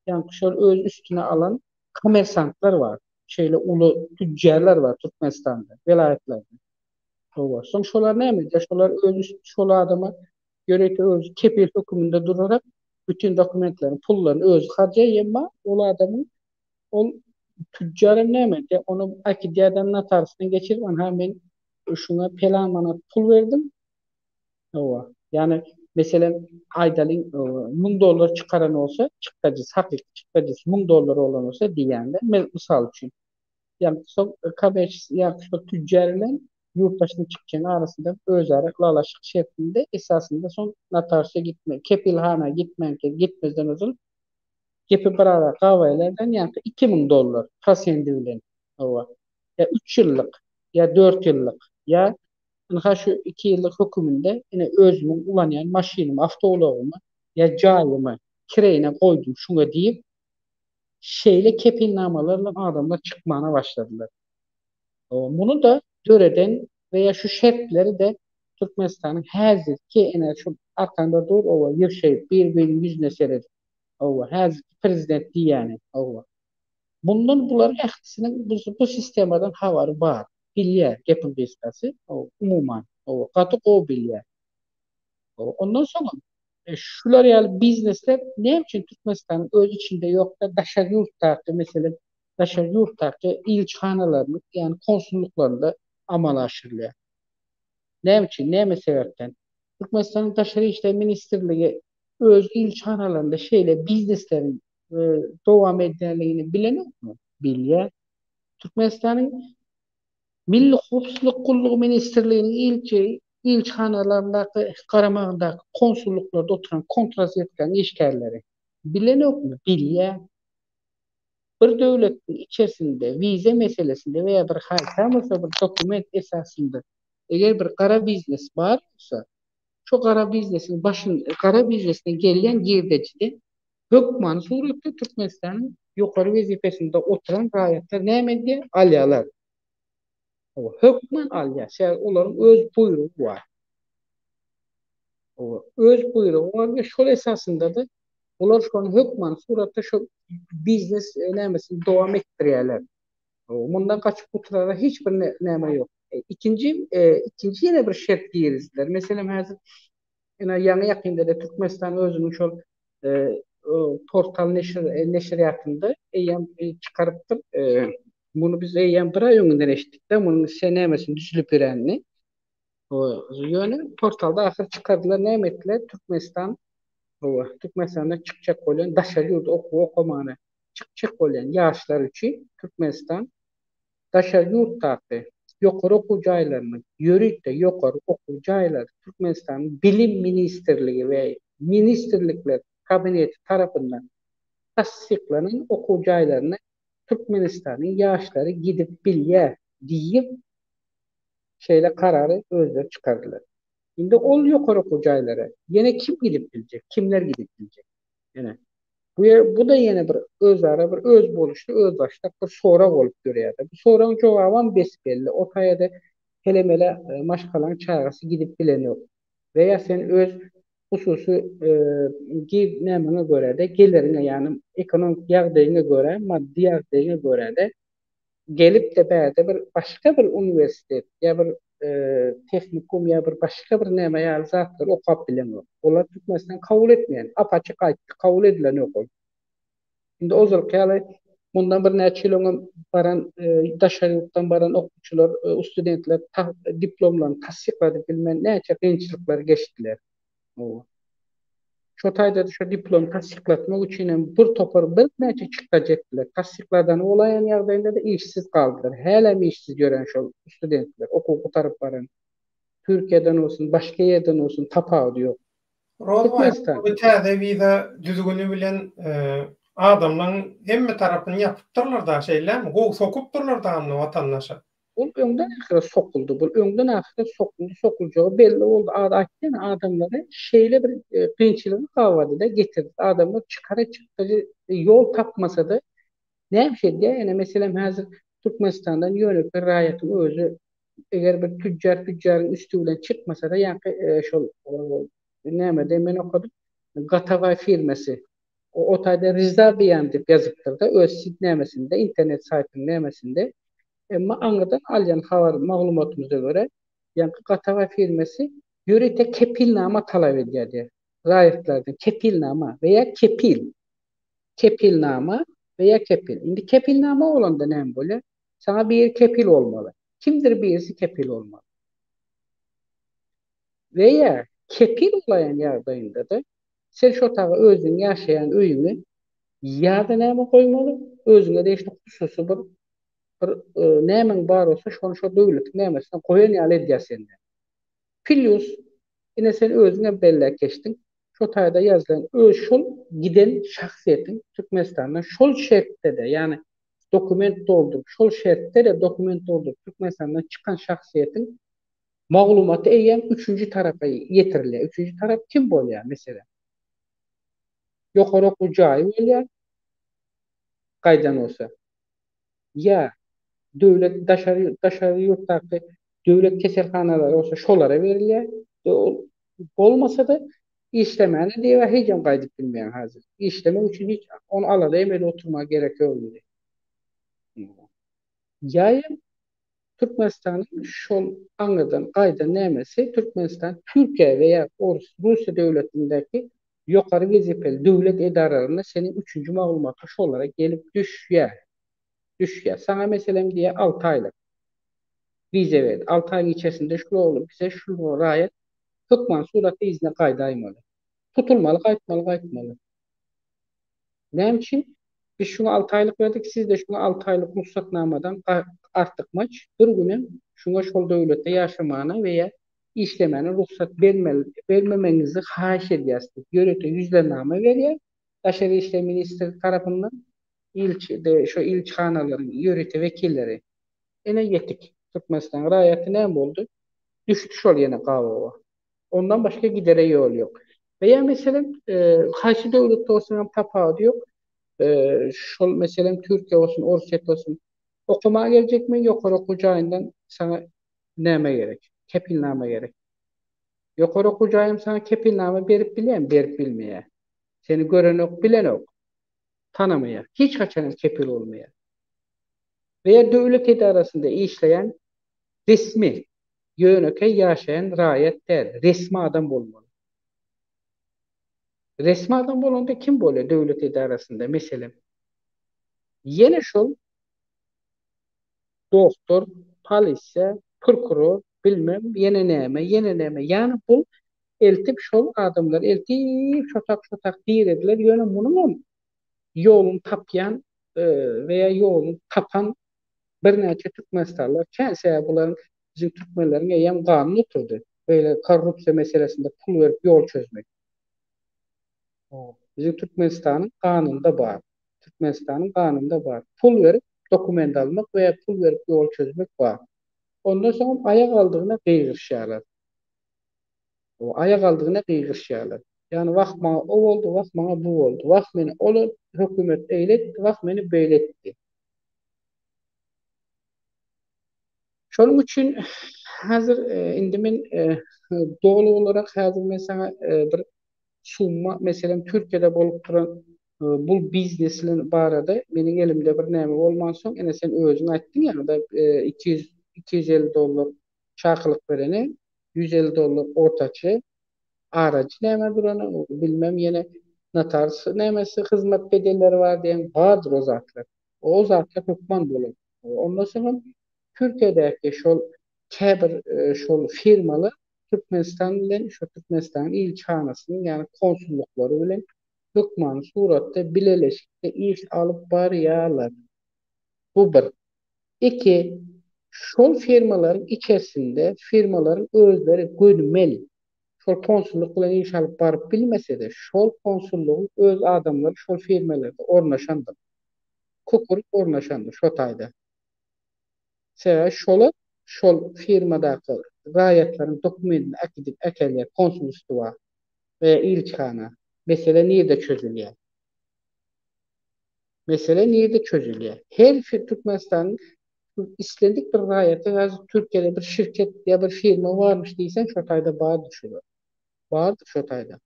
ýagny şol öz üstüne alan kommersantlar bar. Şeýle uly tüjjarlar bar Türkmenistanda, welaýatlarda. Hawa, soň şolar näme edýär? Şolar öz üst şol adama ýörite özi kepil höküminde durarak bütin dokumentlerini, pullaryny özi harjaýar, emma ol adamyň ol tüjjar hem näme edýär? Ony äkidýär-de notariusdan geçirip, anha men şuňa pelan manat pul berdim. Hawa, ýagny meselem aýdalyň 1000 dollar çykaran bolsa, çykdajysy, hakyky çykdajysy 1000 dollar bolan bolsa diýýän-de, mysal üçin. Ýagny soň kommerçeskiý ýagny şol tüjjar bilen ýurt daşyna çykýan arasynda özara ylalaşyk şertinde esasynda soň notariusa gitme, kepilhana gitmänkä gitmezden ozal. Gepi bir ara gabaýlardan ýaňky 2000 dollar prosendi bilen. Hawa. Ýa 3 ýyllyk, ýa 4 ýyllyk, ýa ynha şu 2 ýyllyk höküminde ine özümiň ulanýan maşynymy, awtoulagymy ýa jaýymy kireýine goýdum şuňa diýip, şeýle kepilnamalar bilen adamlar çykmana başladylar. Muny-da döreden we ýa şu şertleri-de Türkmenistanyň häzirki ine şu arkaňda dur oba ýyrşaýyp bir-biriniň ýüzüne seredip oba häzirki prezident diýýäni oba. Mundan bularyň ählisiniň bu sistemadan habary bar. Bilýär gepiň gysgasy umuman oba gaty gowy bilýär. Ondan soňam şular ýaly biznesler näme üçin Türkmenistanyň öz içinde ýok-da daşary ýurtdaky meselem daşary ýurtdaky ilçihanalarynyň ýagny konsullyklarynda amala aşyrylýar. Näme üçin, näme sebäpden? Türkmenistanyň Daşary işler ministrligi öz ilçihanalarynda şeýle biznesleriň dowam edýänligini bilenokmy? Bilýär. Türkmenistanyň Milli howpsuzlyk gullugy ministrliginiň ilçi ilçihanalaryndaky garamagyndaky konsullyklarda oturan kontrrazwedkanyň işgärleri bilenokmy? Bilýär. Bir döwletiň içerisinde wiza meselesinde we ýa bir haýsam bolsa bir dokument esasynda eger bir gara biznes bar bolsa, şo gara biznesiň başyn gara biznesden gelýän girdejiden hökmany suratda Türkmenistanyň ýokary wezipesinde oturan raýatlar näme edýär? Alýarlar. Hawa, hökman alýar. Sebäbi olaryň öz buýrugy bar. Hawa, öz buýrugy bar we şol esasynda-da olar şony hökmany suratda şo biznes nämesini dowam etdirýärler. Hawa, mundan gaçyp gutulara hiç bir näme ýok. Ikinji, ikinji ýene bir şert girizdiler. Meselem, häzir ine ýaňy-ýakynda-da Türkmenistan özüniň şol portal neşir neşirýatynda eýýäm çykarypdyr. Muny biz eýýäm bir aý öňünden eşitdik-de, munuň se nämesini düzülip ýörenini. Ýöne portalda ahyr çykardylar, näme etdiler? Türkmenistan, hawa, Türkmenistandan çykjak bolýan, daşary ýurda okuw okamana çykjak bolýan ýaşlar üçin Türkmenistan daşary ýurtdaky ýokary okuw jaýlarynyň, ýörite ýokary okuw jaýlary Türkmenistanyň Bilim ministrligi we Ministrlikler Kabineti tarapyndan tassyklanan okuw jaýlaryna Türkmenistanyň ýaşlary gidip bilýär diýip, şeýle karary özleri çykardylar. Indi ol ýokary okuw jaýlara ýene kim gidip biljek, kimler gidip biljek? Ine, bu ýer, bu-da ýene bir özara bir özboluşly, özbaşdak bir sorag bolup durýar-da. Bu soragyň jogabam bes-belli, o taýada hele-mele maşgalaň çagasy gidip bilenok we ýa sen öz hususy gir nämäňe görä-de, geliriňe, ýagny ekonomik ýagdaýyňa görä, maddy ýagdaýyňa görä-de gelip-de bärde bir başga bir uniwersitet ýa bir tehnikum ýa bir başga bir näme ýaly zatlary okap bileňok. Olar Türkmenistan kabul etmeýän. Ap-açyk aýtdy, kabul edilenok ol. Indi ozalky ýaly mundan birnäçe ýyl öňem baran daşary ýurtdan baran okuwçylar, studentler diplomlaryny tassykladyp bilmän näçe kynçylyklar geçdiler. Şo taýda-da şo diplomy tassyklatmak üçin hem bir topar birnäçe çykdajy etdiler. Tassykladany bolaýan ýagdaýynda-da işsiz galdylar. Hälem işsiz ýören şol studentler, okuw gutaryp baran. Türkiýeden bolsun, başga ýerden bolsun tapawudy ýok. Rozbaý, bu täze wiza düzgüni bilen adamlaň hemme tarapyny ýapypdyrlar-da, şeýlemi? Gowy sokupdyrlar-da onda watandaşa. Ol öňden ahyra sokuldy. Bul öňden ahyra sokuldy, sokuljagy belli boldy. Ady aýtýan adamlary şeýle bir kynçylyga gabady-da getirdi. Adamlar çykara çykdajy ýol tapmasa-da näme edýär? Ýöne meselem häzir Türkmenistandan ýönekeý raýatyň özi eger bir tüjjar tüjjaryň üsti bilen çykmasa-da ýaňky şol nämede men okadym Gatabaý firmasy o taýda Riza Beýan diýip ýazypdyr-da öz sit nämesinde internet saýtynyň nämesinde. Emma aňyrdan alýan habar maglumatymyza görä, ýaňky Gatabaý firmasy ýörite kepilnama talap edýär diýýär. Raýatlardan kepilnama we ýa kepil. Kepilnama we ýa kepil. Indi kepilnama bolanda näme bolýar? Saňa biri kepil bolmaly. Kimdir birisi kepil bolmaly. We ýa kepil bolaýan ýagdaýynda-da sen şo taýda özüň ýaşaýan öýüňi ýa-da näme goýmaly? Özüňe degişli hususy bir bir nämäň bar bolsa şony şo döwletiň nämesine goýan ýaly edýär senden. Plýus ine sen özüňem belläp geçdiň. Şo taýda ýazylan öz şol giden şahsyýetiň Türkmenistandan şol şertde-de, ýagny dokument dolduryp, şol şertde-de dokument dolduryp Türkmenistandan çykan şahsyýetiň maglumaty eýýäm üçünji tarapa ýetirilýär. Üçünji tarap kim bolýar, meselem? Ýokary okuw jaýy bolýar, gaýdan bolsa. Ýa döwlet daşary daşary ýurtdaky döwlet keselhanalary bolsa şolara berilýär. Bolmasa-da işlemäne diýip hijem gaýdyp bilmeýäň häzir. Işlemek üçin hiç ony alada hem edip oturmaga gerek ýok indi. Ýaýam Türkmenistanyň şol aňyrdan gaýdan nämesi Türkmenistan Türkiýe we ýa Orus Russiýa döwletindäki ýokary wezipeli döwlet edaralarynda seniň üçünji maglumatyň şolara gelip düşýär. Düşýär. Saňa meselem diýýär alty aýlyk wiza berdi. Alty aýyň içerisinde şul ogly bize şul raýat hökman suratda yzyna gaýdaýmaly. Tutulmaly gaýtmaly gaýtmaly. Näme üçin? Biz şuňa alty aýlyk berdik, siz-de şuňa alty aýlyk rugsatnamadan artykmaç bir günem şuňa şol döwletde ýaşamana we ýa işlemäne rugsat bermeli, bermemegiňizi haýyş edýäris diýip, ýörite ýüzlennama berýär Daşary işler ministrligi tarapyndan ilçi, de, şo ilçihanalaryň ýörite wekilleri. Ine ýetik. Türkmenistanyň raýaty näme boldy? Düşdi şol ýene gabawa. Ondan başga gidere ýol ýok. We ýa meselem, haýsy döwletde bolsaň hem tapawudy ýok. Şol meselem Türkiýe bolsun, Orsýet bolsun, okamaga geljekmi, ýokary okuw jaýyndan saňa näme gerek? Kepilnama gerek. Ýokary okuw jaýam saňa kepilnama berip bilýärmi? Berip bilmeýär. Seni görenok, bilenok. Tanamaýar. Hiç haçan hem kepil bolmaýar. We ýa döwlet edarasynda işleýän resmi Ýönekeý ýaşaýan raýat däl, resmi adam bolmaly. Resmi adam bolanda kim bolýar döwlet edarasynda meselem? Ýene şol doktor, polisiýa, prokuror, bilmem ýene näme, ýene näme. Ýagny bul eltip şol adamlary eltip şotak şotak dirediler, ýöne munuňam ýoluny tapýan we ýa ýoluny tapan birnäçe türkmenistanlylar kän, sebäbi bularyň biziň türkmenleriň eýýäm ganyna oturdy beýle korrupsiýa meselesinde pul berip ýol çözmek. Biziň Türkmenistanyň ganynda bar. Türkmenistanyň ganynda bar. Pul berip dokument almak we ýa pul berip ýol çözmek bar. Ondan soňam aýak aldygyna gygyryşýarlar. Aýak aldygyna gygyryşýarlar. Ýagny wah maňa o boldy, wah maňa bu boldy, wah meni ol hökümet eýle etdi, wah meni beýle etdi. Şonuň üçin häzir indi men doly olarak häzir men saňa bir summa meselem Türkiýede bolup duran bul biznes barada meniň elimde bir näme bolmansoň ine sen özüň aýtdyň ýa-da 200 250 dollar çakylyk berene 150 dollar ortaçy arajy näme durany bilmem ýene notarius nämesi hyzmat bedelleri bar diýen bardyr o zatlar. O zatlar hökman bolar. Ondan soňam Türkiýedäki şol käbir şol firmalar Türkmenistan bilen şo Türkmenistanyň ilçihanasynyň ýagny konsullyklary bilen hökmany suratda bileleşikde iş alyp barýarlar. Bu bir. Iki, şol firmalaryň içerisinde firmalaryň özleri gönümel şol konsullyk bilen iş alyp baryp bilmese-de şol konsullygyň öz adamlary şol firmalarda ornaşandyr. Köpürip ornaşandyr şo taýda. Sebäbi şolar şol firmadaky raýatlaryň dokumentini äkidip äkelýär konsulstwa we ilçihana. Mesele nirde çözülýär? Mesele nirde çözülýär? Her Türkmenistanyň islendik bir raýaty häzir Türkiýede bir şirket ýa bir firma barmyş diýseň şo taýda bardyr şolar. Bardyr şo taýda.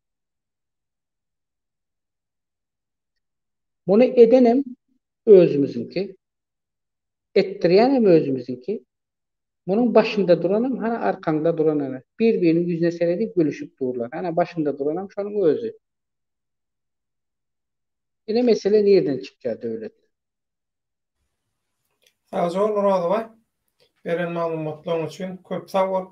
Muny edenem özümiziňki, etdirýänem özümiziňki, munuň başynda duranam hana arkaňda duranam bir-biriniň ýüzüne seredip gülüşip durlar. Hana başynda duranam şonuň özi. Ine mesele nirden çykýar Döwlet. Sagja bol Rozybaý. Beren maglumatlaryň üçin köp sag bol.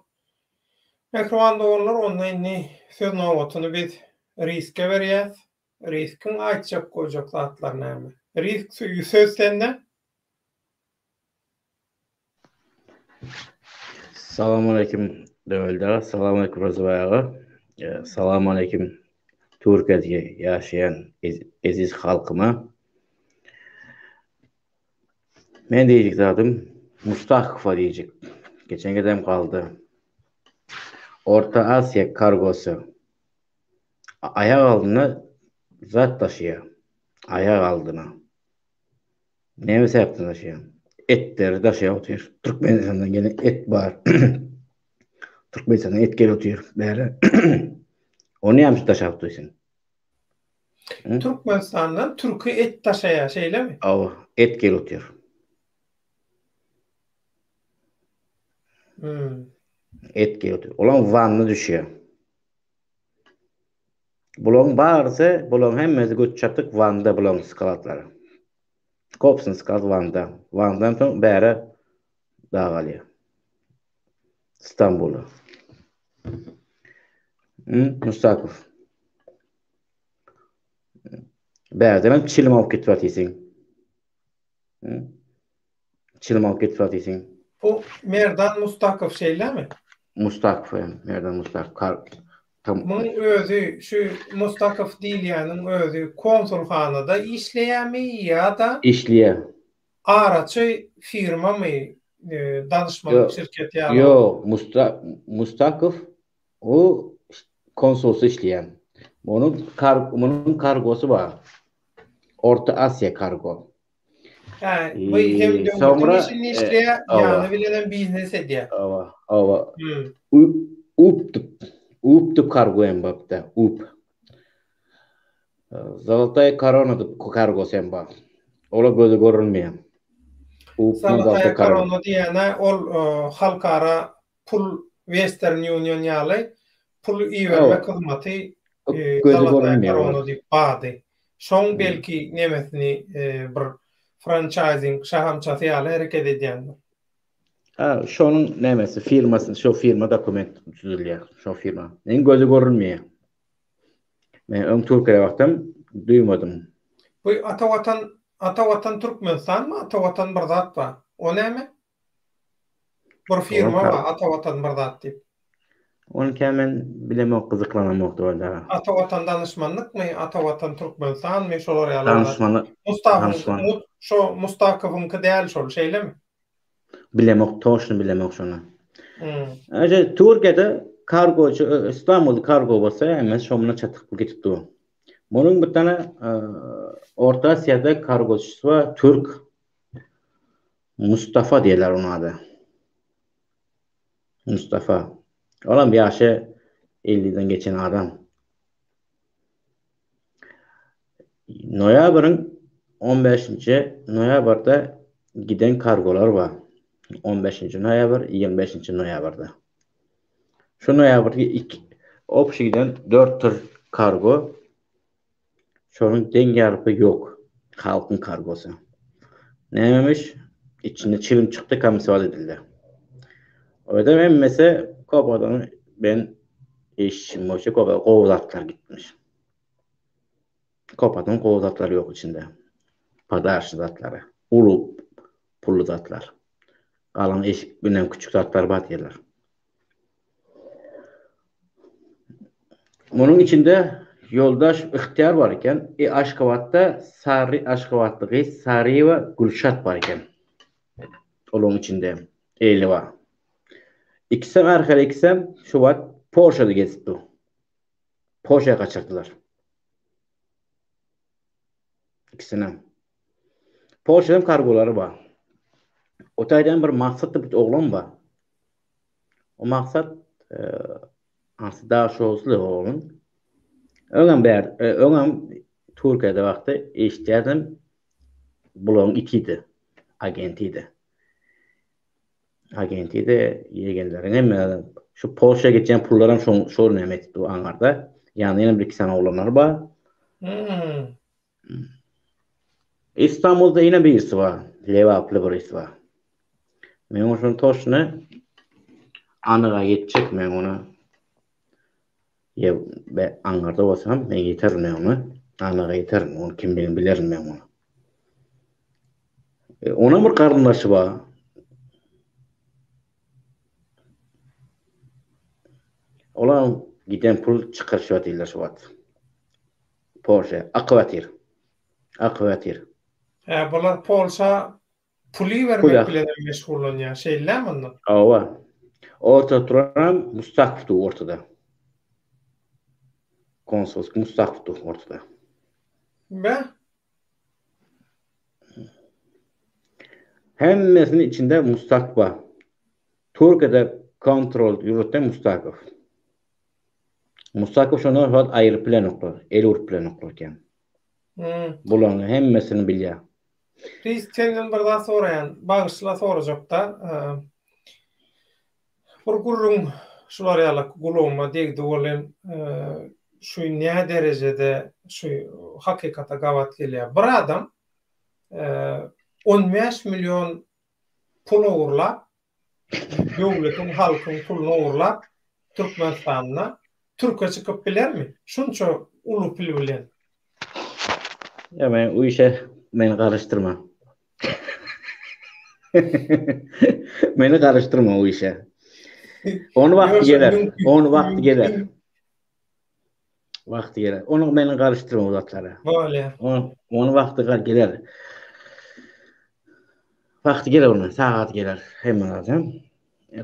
Mähriban doganlar onda indi söz nobatyny biz Riske berýäs. Riskiň aýtjak goýjak zatlary näme? Risk söz sende. Salam aleýkum Döwlet aga, salam aleýkum Rozybaý aga. Salam aleýkum. Türkiýede ýaşaýan eziz halkyma. Men diýjek zadym Mustakowa diýjek. Geçen gezem galdy. Orta Aziýa kargosy aýak aldyna zat daşaýar. Aýak aldyna. Näme sebäpden daşaýar? Etleri daşaýar otyr. Türkmenistandan gelen et bar. Türkmenistandan et gelip otyr bäri. Ony näme üçin daşap otyrsyň? Türkmenistandan türki et daşaýar, şeýlemi? Hawa, et gelip otyr. Hmm. Et gelip otyr. Olam Wanda düşýär. Bularyň barysy, bularyň hemmesi göç çatyk Wanda bularyň skladlary. Kopsyn sklad Wanda. Wandan soň bäre dag alýar. Stambula. Hmm, Mustakow. Bärden hem çilim alyp gitip atýsyň. Hmm. Çilim alyp gitip atýsyň. Bu Merdan Mustakow şeýlemi? Mustakow, Merdan Mustakow. Kar Munuň özi şu Mustakow diýilýäniň özi konsulhanada işleýärmi ýa-da Işleýär. Araçy firmamy, danyşmanlyk şirketi ýaly? Ýok, Mustakow o konsulsda işleýär. Onuň munuň kargosy bar. Orta Aziýa kargo. Hä, bu hem döwletiň işini işleýär, ýany bilen hem biznes edýär. Hawa, hawa. Up dip, up dip kargo hem bar bizde, up. Zolotaya korona dip kargosy hem bar. Olar göze görünmeýär. Zolotaya korona diýýän-ä ol halkara pul Western Union ýaly pul ibermek hyzmaty Zolotaya korona diýip bardy. Şoň belki nemesini bir françaýzing şahamçasy ýaly hereket edýändir. Ha, şonuň nemesi firmasy, şo firma dokument düzülýär, şo firma. Meň göze görünmeýär. Men öň Türkiýede wagtym duýmadym. Bu Ata Watan Ata Watan Türkmenistanmy Ata Watan bir zat bar. O näme? Bir firma bar Ata Watan bir zat diýip. Ony men bilemok gyzyklanamok da. Ata Watan danyşmanlykmy Ata Watan Türkmenistanmy şolar ýaly. Danyşmanlyk. Mustafowyň şo Mustakowyňky däl şol şeýlemi? Bilemok toşny bilemok şony. Aje Türkiýede kargoçy İstanbulda kargo bolsa hemen şomuna çatyk pul gidip dur. Munuň bir tane Orta Asiýada kargoçysy bar türk Mustafa diýerler onuň ady. Mustafa. Olam ýaşy 50-den geçen adam. Noýabryň on bäşinji noýabrda giden kargolar bar. On bäşinji noýabr, ýigrimi bäşinji noýabrda. Şu noýabrda iki obşi giden dört tür kargo. Şonuň deň ýarpy ýok. Halkyň kargosy. Nämemiş? Içinde çilim çykdy, komissiýa edildi. Özem hemmesi köp adamy ben işim boýunça köp gowy zatlar gitmiş. Kopatyň gowy zatlary ýok içinde. Podarşny zatlary. Uly pully zatlar. Galan eşik bilen küçük zatlar bar diýerler. Munuň içinde ýoldaş Yhtyýar bar eken. E Aşgabatda Sary Aşgabatly gyz Saryýewa Gülşat bar eken. Olaryň içinde eli bar. Ikisem arkaly ikisem şu wagt Polşada gezip dur. Polşaya gaçyrdylar. İkisini. Polşadan kargolary bar. O taýdan bir maksat bir oglan bar. O maksat e, asy Daşoguzly oglan. Öňem ber, e, öňem Türkiýede wagty eşitýärdim. Bularyň itidi, agentidi. Agentide ýegenleriň hemme şu Polşa gitýän pullaram şoň şol näme etdi bu aňarda. Ýanynda ýene bir iki sany oglanlar bar. Hmm. İstanbulda ýene birisi bar. Lebaply birisi bar. Men şony toşny anyga ýetjek men ony. Ýe be aňarda bolsam men ýeterin men ony. Anyga ýeterin. Ony kimdigini bilerin men ony. E, onuň bir garyndaşy bar. Olar giden pul çykaryşyp diýler şu wagt. Polşa akyp atyr. Akyp atyr. Hä, bular Polşa pul ibermek bilen hem meşgullanýar. Şeýlelämi onda? Hawa. Ortada duranam Mustakow dur ortada. Konsolsk Mustakow dur ortada. Be. Hemmesiniň içinde Mustakow bar. Türkiýede kontrol ýöretýän Mustakow. Mustakow şondan şu wagt aýryp bilenoklar, el urup bilenoklar eken. Bularyň hemmesini bilýär. Reis senden bir zat soraýan, bagyşla sorajakda. Bir gürrüň şular ýaly gulagyma degdi welin şu nä derejede şu hakykata gabat gelýär. Bir adam 15 million pul ogurlap, döwletiň, halkyň puluny ogurlap, Türkmenistanda türke çykyp bilermi? Şunça uly pil bilen. Ýa men o işe meni garyşdyrma. Meni garyşdyrma o işe. Ony wagty geler. Ony wagty geler. Wagty geler. Ony meni garyşdyrma o zatlara. Bolýar. Ony wagty geler. Wagty geler onuň, sagaty geler hemme zadyň.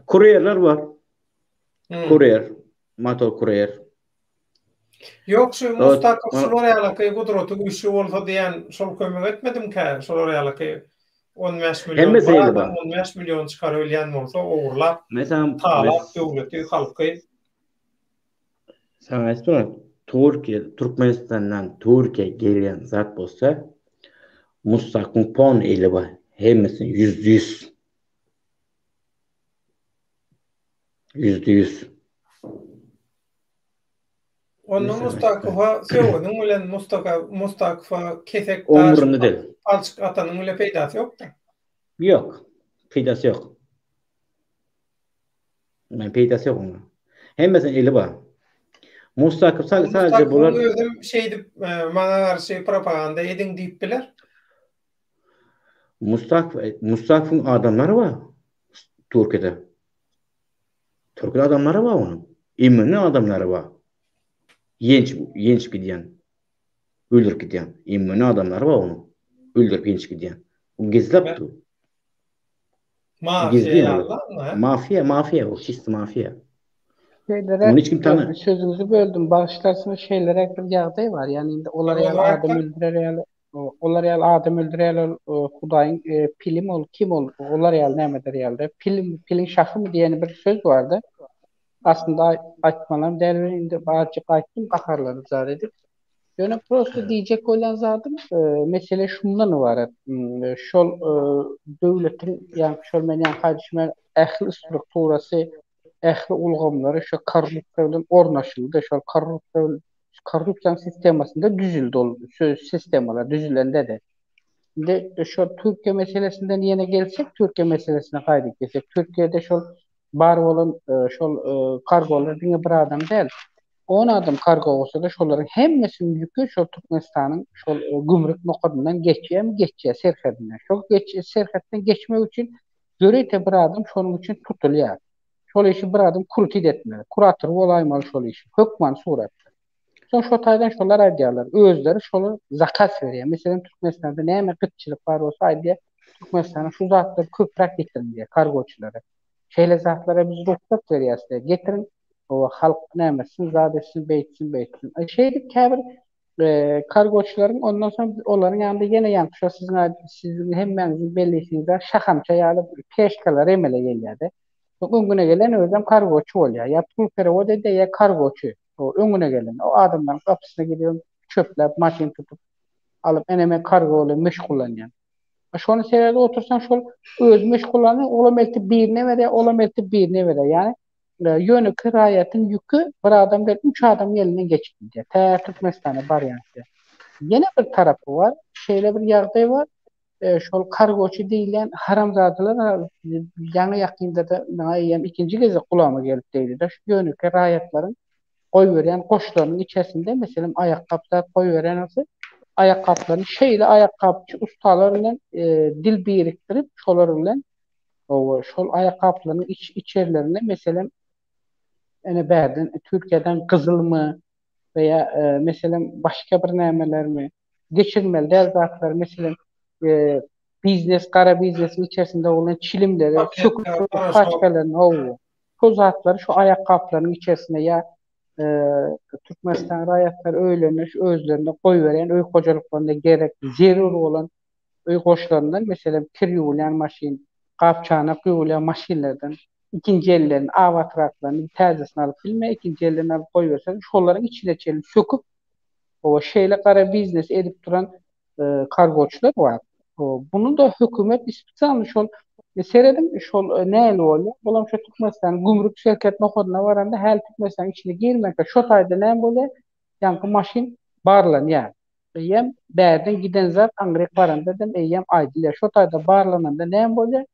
Kurýerler bar. Kurýer, motor kurýer. Ýok şu Mustakow şular ýalaky gudraty güýçli bolsa diýen şol kömek etmedimkä şolar ýalaky 15 million bir adam 15 million çykarabilýän bolsa ogurlap talap döwleti halky. Saňa aýdyp duran Türkiýe Türkmenistandan Türkiýä gelýän zat bolsa Mustakyň pon eli bar hemmesini 100%. 100%. Onda Mustakowa sögeniň bilen Mustaka Mustakowa kesek daş palçyk atanyň bile peýdasy ýokda. Ýok. Peýdasy ýok. Men peýdasy ýok onuň. Hemmesiniň eli bar. Mustakow sadece bular özüm şeýdip e, maňa garşy propaganda ediň diýip biler. Mustakow e, Mustakowyň adamlary bar Türkiýede. Türkiýede adamlary bar onuň. Emini adamlary bar. Ýençip, ýençip gidýän. Öldürip gidýän. Emini adamlary bar onuň. Öldürip ýençip gidýän. O gizläp dur. Mafiýa ýaly. Mafiýa, mafiýa o, çisti mafiýa. Şeýleräk, Ony hiç kim tana. Sözüňizi böldüm, bagyşlarsyňyz, şeýleräk bir ýagdaý bar. Ýagny indi olar ýaly adam öldürer ýaly, olar ýaly adam öldürer ýaly ol Hudaýyň pilimi ol, kim ol, olar ýaly näme eder ýaly-da. Pil, piliň şahymy diýen bir söz bar-da. Aslynda aýtmalam däl welin indi azjyk aýtdym gaharlanyp zat edip. Ýöne prosta diýjek bolýan zadym mesele şundan ybarat. Şol döwletiň ýa şol men ýaňky aýdyşym ýaly ähli strukturasy, ähli ulgamlary şo korrupsiýa bilen ornaşyldy. Şol korrupsiýa korrupsiýanyň sistemasynda düzüldi ol sistemalar düzülende-de. Indi şol Türkiýe meselesinden ýene gelsek, Türkiýe meselesine gaýdyp gelsek, Türkiýede şol bar bolan şol kargolar diňe bir adam däl. On adam kargo bolsa-da şolaryň hemmesiniň ýüki şol Türkmenistanyň şol gümrük nokadyndan geçýärmi, geçýär serhedinden. Şol geç serhetden geçmek üçin ýörite bir adam şonuň üçin tutulýar. Şol işi bir adam krutit etmeli. Kurator bolaýmaly şol işiň. Hökman suratda. Soň şo taýdan şolar aýdýarlar. Özleri şolar zakaz berýär. Meselem Türkmenistanda näme gytçylyk bar bolsa aýdýar, Türkmenistana şu zatlary köpräk getiriň diýýär kargoçylara. Şeýle zatlara biz rugsat berýäris diýýär. Getiriň, oba halk näme etsin, zat etsin, beýtsin, beýtsin. Şeýdip käbir kargoçylaryň ondan soň olaryň ýanynda ýene ýaňky şo siziň siziň hemmäňiziň belleýşiňiz ýaly şahamça ýaly peşkalar emele gelýär-de. Soň öňüne gelen özem kargoçy bolýar. Ýa pul perewod edýär, ýa kargoçy. O öňüne gelen, o adamlaryň gapysyna gidip, çöpläp, maşyn tutup, alyp, ene men kargo bilen meşgullanýan. A şony seredip otursaň, şol özi meşgullanýar, olam eltip birine berýär, olam eltip birine berýär. Ýagny, ýönekeý raýatyň ýüki bir adam däl, üç adamyň elinden geçip gidýär. Tä Türkmenistana barýança. Ýene bir tarapy bar, şeýle bir ýagdaý bar, şol kargoçy diýilýän haramzadalar ýaňy ýakynda-da maňa eýýäm ikinji gezek gulagyma gelip degdi-de, şu ýönekeý raýatlaryň goýberýän goşlarynyň içerisinde, meselem, aýakgap zat goýberýän bolsa, aýakgaplaryny şeýle aýakgapçy ussalar bilen dil birikdirip, şolar bilen şol aýakgaplaryň iç içerilerine, meselem, ene bärden Türkiýeden gyzylmy? we ýa meselem başga bir nämelermi geçirmeli däl zatlar meselem biznes gara biznesiň içerisinde bolan çilimleri söküp paçkalaryny hawa şol zatlary şu aýakgaplaryň içerisinde ýa Türkmenistan raýatlary öýlerine şu özlerine goýberýän öý hojalyklarynda gerek zerur bolan öý goşlaryndan meselem kir ýuwulýan maşyn gap-çanak ýuwulýan maşynlardan ikinji elden abatraklaryny täzesini alyp bilmeýär ikinji elden alyp goýberseň şolaryň içine çenli söküp Hawa, şeýle gara biznes edip duran kargoçylar bar. Bunu-da hökümet spesialny şol serediň şol nähili bolýar? Bulam şo Türkmenistanyň gümrük serhet nokadyna baranda häli Türkmenistanyň içine girmänkä şo taýda näme bolýar? Ýaňky maşyn barlanýar. Eýýäm bärden giden zat aňryk baranda-da eýýäm aýdylýar. Şo taýda barlananda näme bolýar?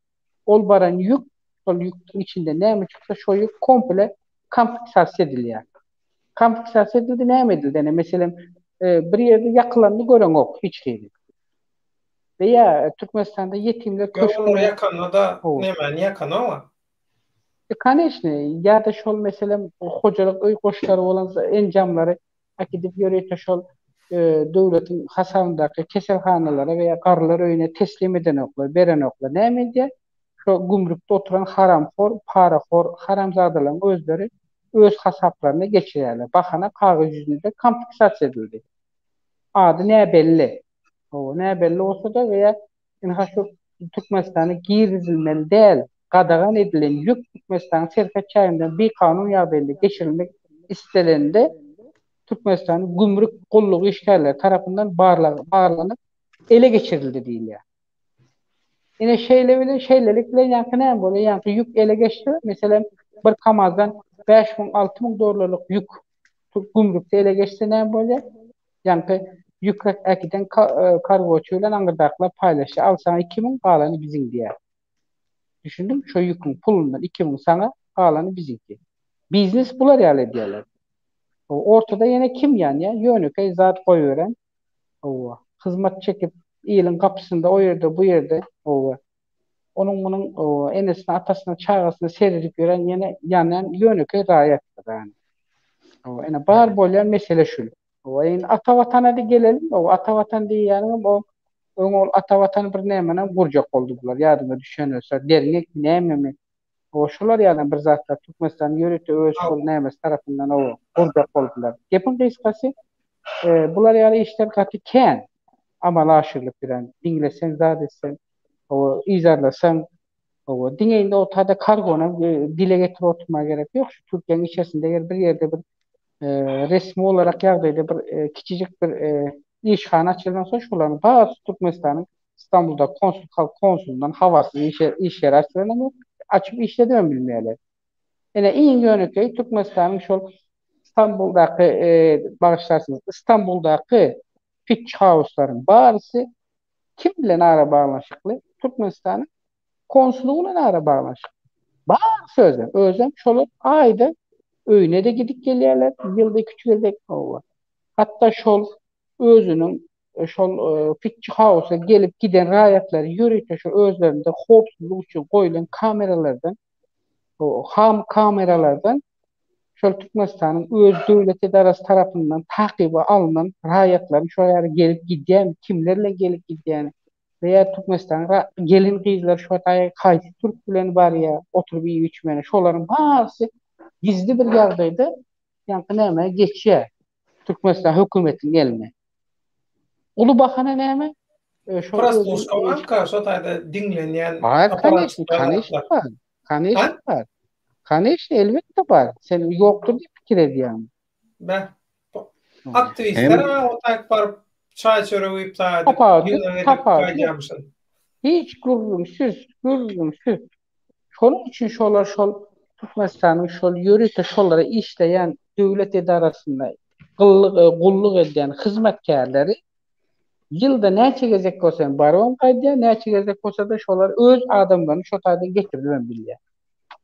Ol baran ýük, şol ýüküň içinde näme çyksa şo ýük komple konfiskasiýa edilýär. Konfiskasiýa edildi, näme edildi? Ene, meselem, bir ýerde ýakylanyny göreňok hiç hili. We ýa Türkmenistanda ýetimler köşgüne... Ýok, olary ýakanda-da nämäni ýakanok-a? E, koneçne, ýa-da şol meselem hojalyk öý goşlary bolan enjamlary äkidip ýörite şol döwletiň hasabyndaky keselhanalara we ýa garrylar öýüne teslim edenoklar, berenoklar. Näme edýär? Şo gümrükde oturan haramhor, parahor haramzadalaryň özleri öz hasaplaryna geçirýärler. Bahana kagyz ýüzünde konfiskasiýa edildi. Ady näbelli. Hawa, näbelli bolsa-da we ýa ynha şu Türkmenistana girizilmeli däl, gadagan edilen ýük Türkmenistanyň serhet çäginden bikanun ýagdaýda geçirilmek islenende Türkmenistanyň gümrük gullugy işgärleri tarapyndan barlag barlanyp ele geçirildi diýilýär. Ine şeýle bilen şeýlelik bilen ýaňky näme bolýar? Ýaňky ýük ele geçse, meselem, bir KAMAZ-dan 5000, 6000 dollarlyk ýük gümrükde ele geçse näme bolýar? Ýaňky ýük äkiden kargoçy bilen aňyrdakylar paýlaşýar. Al saňa 2000, galany biziň diýýär. Düşündiňmi? Şo ýüküň pulundan 2000 saňa, galany biziňki. Biznes bular ýaly edýärler. Ortada ýene kim ýanýar? Ýönekeý zat goýberen Hawa. Hyzmat çekip, iliň gapysynda o ýerde, bu ýerde, hawa. Onuň munuň, hawa, enesine, atasyna, çagasyna seredip ýören ýene ýanýan ýönekeý raýatdyr ýani. Hawa, ine bar bolýan mesele şul. Hawa, indi ata watana-da gelelim. Hawa, ata watan diýýäniňem o öň ol ata watan bir nämenem gurjak boldy bular, ýadyma düşen bolsa, derňekmi, nämemi. Hawa, şular ýalam bir zatlar Türkmenistanyň ýörite öz şol nämesi tarapyndan hawa, gurjak boldular. Gepiň gysgasy, bular ýaly işler gaty kän amala aşyrylyp bilen. Diňleseň, zat etseň, hawa, yzarlasaň, hawa, diňe indi o taýda kargonam dile getirip oturmaga gerek ýok. Şu Türkiýäniň içerisinde eger bir ýerde bir resmi olarak ýagdaýda bir kiçijik bir işhana açylan bolsa, şolaryň barysy Türkmenistanyň Stambulda konsul konsulyndan habarsyz işe iş ýeri açylanam ýok, açyp işledibem bilmeýärler. Ine iň ýönekeý Türkmenistanyň şol Stambuldaky bagyşlarsyňyz Stambuldaky pitch houslaryň barysy kim bilen ara baglanyşykly? Türkmenistanyň konsuly bilen ara baglanyşykly. Barysy özem, özem şolar aýda öýüne-de gidip gelýärler, ýylda iki-üç gezek hawa. Hatda şol özüniň şol pitch housa gelip giden raýatlary ýörite şu özlerinde howpsuzlyk üçin goýlan kameralardan ham kameralardan şol Türkmenistanyň öz döwlet edarasy tarapyndan takyba alnan raýatlaryň şol ýere gelip gidýän, kimler bilen gelip gidýäni we ýa Türkmenistanyň gelin gyzlary şo taýa haýsy türk bilen barýar, oturyp iýip içmäne, şolaryň barysy gizli bir ýagdaýda ýaňky nämä geçýär. Türkmenistan hökümetiniň eline. Uly bahana näme? Şol Prosluşka barka, şo taýda diňlenýän Bar, koneçni, koneçni bar. Koneçni bar. Koneçni, elbetde bar. Sen ýokdur diýip pikir edýäňmi? Beh. Aktiwistler o taýt baryp çaý-çörek iýip zaýa edip, gaýdýarmyşyn. Hiç gürrüňsiz, gürrüňsiz. Şonuň üçin şolar şol Türkmenistanyň şol ýörite şolara işleýän döwlet edarasynda gulluk edýän hyzmatkärleri ýylda näçe gezek bolsa hem barybam gaýdýar, näçe gezek bolsa-da şolar öz adamlaryny şo taýdan getirdibem bilýär.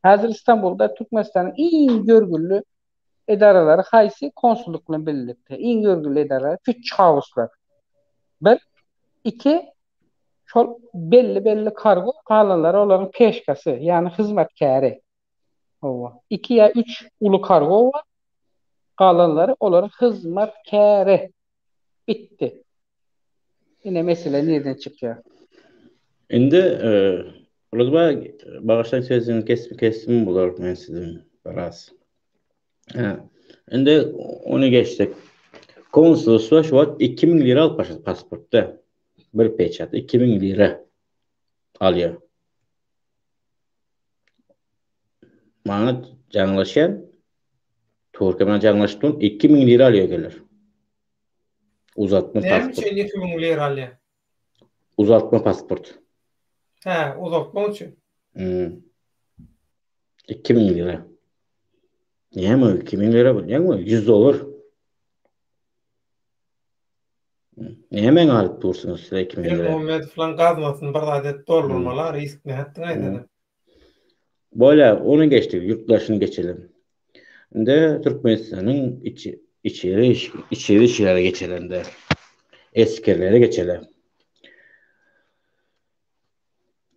Häzir Istanbulda Türkmenistanyň iň görgüli edaralary haýsy konsullyk bilen birlikde iň görgüli edaralar Fitch House-lar. Bir, iki, Şol belli-belli kargo galanlary olaryň peşkasy, ýagny hyzmatkäri. Hawa. Iki ýa üç uly kargo bar. Galanlary olaryň hyzmatkäri. Bitdi. Ine mesele nirden çykýar. Indi Ruzba bagyşlaň sözüňi kesip kesdim bular men siziň biraz. Hä. Indi ony geçdik. Konsulstwa şu wagt 2000 lira alyp başlady pasportda. Bir peçat 2000 lira alýar. Maňa jaňlaşýan Türkiýe bilen jaňlaşyp durun 2000 lira alýar geler. Uzatma Näme pasport. üçin 2000 lira alýar? Uzatma pasport. Hä, uzatmak üçin. Hmm. 2000 lira. Näme 2000 lira bilýäňmi? 100 dollar. Nämäň alyp dursuňyz siz 2000 lira? Berdimuhamedowlaň gaznasyny bir zat edip doldurmaly, risk nätdiň aýdana. Bolýar, ony geçdik, ýurt daşyny geçelim. Indi Türkmenistanyň içi içeri içeri işlere geçelende. Esgerlere geçeli.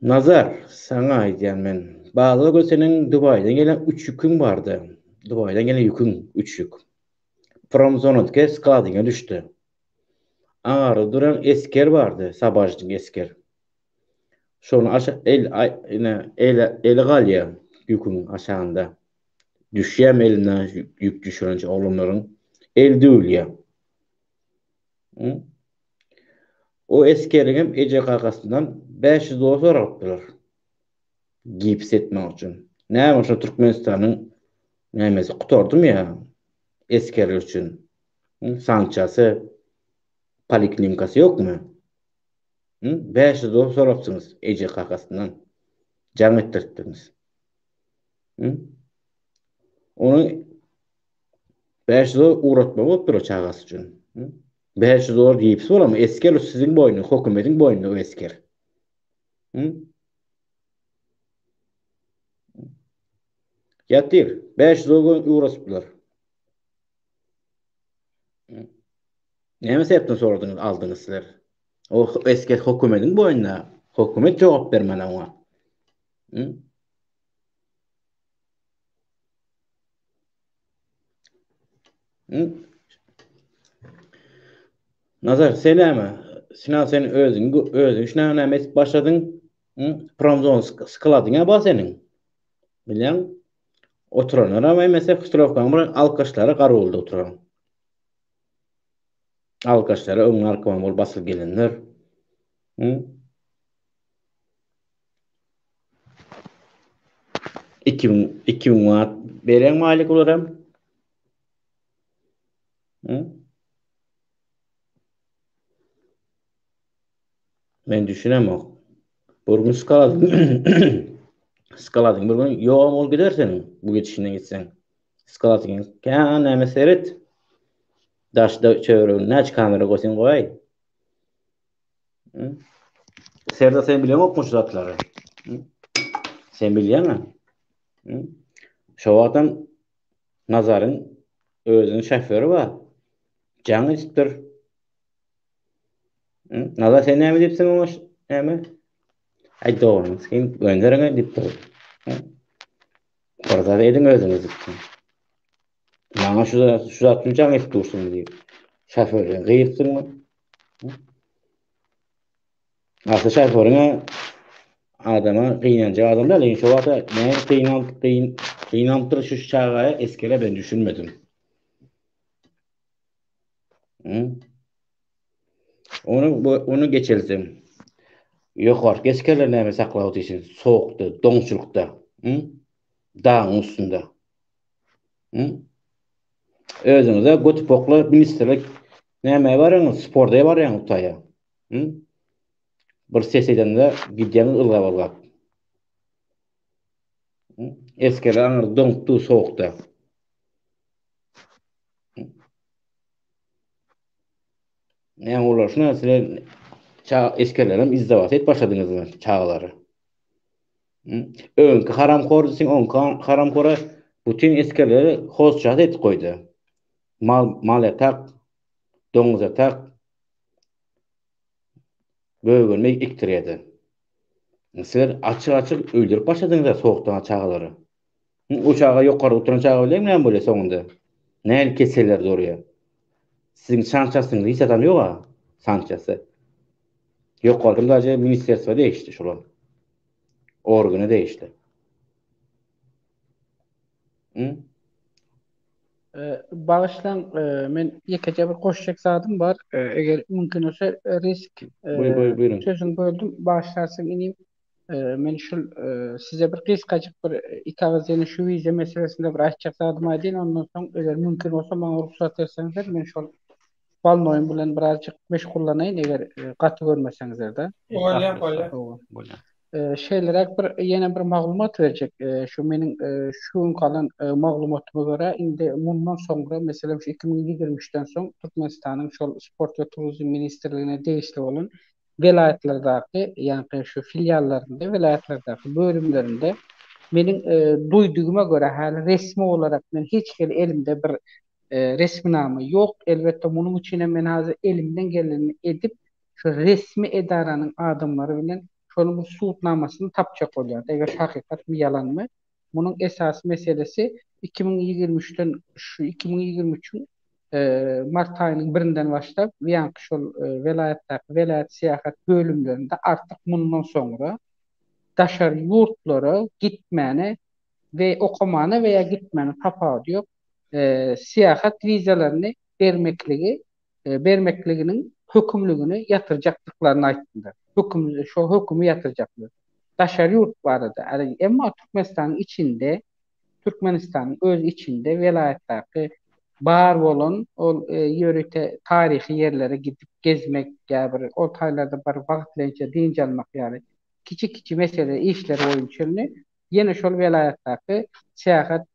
Nazar, saňa aýdýan men. Bazar gün seniň Dubaýdan gelen üç ýüküň bardy. Dubaýdan gelen ýüküň üç ýük. Promzonadky skladyňa düşdi. Aňarda duran esger bardy, sabažnik esger. Şony aşa el ine ele eli galýar ýüküň aşagynda. Düşýärmi elinden ýük düşürençe oglanlaryň eli döwülýär. O esgeriňem eje-kakasyndan 500 dollar soralypdylar. Gips etmek üçin. Näme şo Türkmenistanyň nämesi gutardymy ýa esgerler üçin? Sanksiýasy, poliklinikasy ýokmy? 500 dollar sorapsyňyz eje kakasyndan. Jaň etdiripdiňiz. Ony 500 dollar ugratmaly bolupdyr o çagasy üçin. 500 dollar gipsi bolarmy? Esger siziň boýnuna, hökümetiň boýnuna o esger. Ýatyr. 500 dollar ugratypdylar. Näme sebäpden soradyňyz, aldyňyz sizler? O esger hökümetiň boýnuna. Hökümet jogap bermeli oňa. Nazar, sen näme? Sinan sen özüň özüň şuna näme etip başladyň? Promzon skladyň bar seniň. Bilýäň? Oturanlar hem hemmesi hustrowkaň bir alkaşlary garawulda oturan. Alkaşlary öň narkoman bolup basyp gelenler. Hı? 2000 2000 manat berýäň maýlyk olara. Hı? Men düşünemok. Bir gün skaladyň skaladyň bir gün ýogam bolup gider seniň bu gidişinden gitseň. Skaladyň kän näme seret. Daşda çöwrüginde näçe kamera goýsaň goýaý. Serdar sen bileňokmy şu zatlary? Sen bilýäňmi? Şo wagtam Nazaryň özüniň şoföri bar. Jaň edipdir. Nazar sen näme diýipsiň oňa näme? Aý doganyň sen gönderiň diýipdir. Bir zat ediň özüňiz diýipdir. Maňa şu şu zat üçin jaň edip dursuň diýip. Şoförden gyýypsyňmy? Asly şoförüňe adama gynanjak adam däl, lekin şo wagta näme gynanyp gyn gynanypdyr şu çagaya esgere ben düşünmedim. Onu bu onu geçelsin. Ýokarky esgerler näme saklap otyrsyň sowukda, doňçulykda, dagyň üstünde. Özüňize götüp okla ministrlik nämä barýaňyz, sporda barýaňyz taýa. Bir ses edende gidýäňiz ylgap ylgap. Esgerler aňyrda doňup dur sowukda. Näme olar şuna sizler ça esgerlerem izdewat et başladyňyz çagalary. Öňki haramhor diýseň oňki haramhora bütin esgerleri hozçat edip goýdy. Mal mal ýatak, doňuz ýatak, böwenme ekdirýärdi. Sizler açyk-açyk öldürip başladyňyz sowukdan çagalary. O çaga ýokarda oturan çaga bilen näme bolýar soňunda? Nähili keseller dörýär? Siziň sançasyňyzy hiç adam ýog-a, sançasy. Ýokardan daže ministerstwa degişli şolar. Organa degişli. Hı? Bagyşlaň, men ýekeje bir goşjak zadym bar. Eger mümkin bolsa risk sözüňi böldüm, bagyşlarsyň inim. Men şul size bir gysgajyk bir iki agyz ýene şu wiza meselesinde bir aýtjak zadymy aýdaýyn, ondan soň eger mümkin bolsa maňa rugsat berseňizler men şol bolnoýym bilen birazjyk meşgullanaýyn eger gaty görmeseňizler-de. Bolýar, bolýar. Bolýar. Şeýleräk bir ýene bir maglumat berjek. Şu meniň şu günki alan maglumatyma görä indi mundan soňra meselem şu 2023-den soň Türkmenistanyň şol sport we turizm ministrligine degişli bolan welaýatlardaky, ýaňky şu filiallarynda, welaýatlardaky bölümlerinde meniň duýdugyma görä, häli resmi olarak men hiç hili elimde bir resminama ýok. Elbetde, munuň üçin hem men häzir elimden gelenini edip, şu resmi edaranyň adamlary bilen şonuň bir subutnamasyny tapjak bolýarys. Eger şu hakykatmy, ýalanmy? Munuň esasy meselesi 2023-den şu 2023-iň mart aýynyň birinden başlap, ýaňky şol welaýatdaky welaýat syýahat bölümlerinde artyk mundan soňra daşary ýurtlara gitmäne we okamana we ýa gitmäne tapawudy ýok, syýahat wizalaryny bermekligi bermekliginiň hökümligini ýatyrjakdyklaryny aýtdylar. Höküm şo hökümi ýatyrjaklar. Daşary ýurt barada, emma Türkmenistanyň içinde Türkmenistanyň öz içinde welaýatdaky bar bolan ol ýörite taryhy ýerlere gidip gezmek ýa bir ol taýlarda bir wagtlaýynça dynç almak ýaly kiçi-kiçi mesele işler boýunça indi ýene şol welaýatdaky syýahat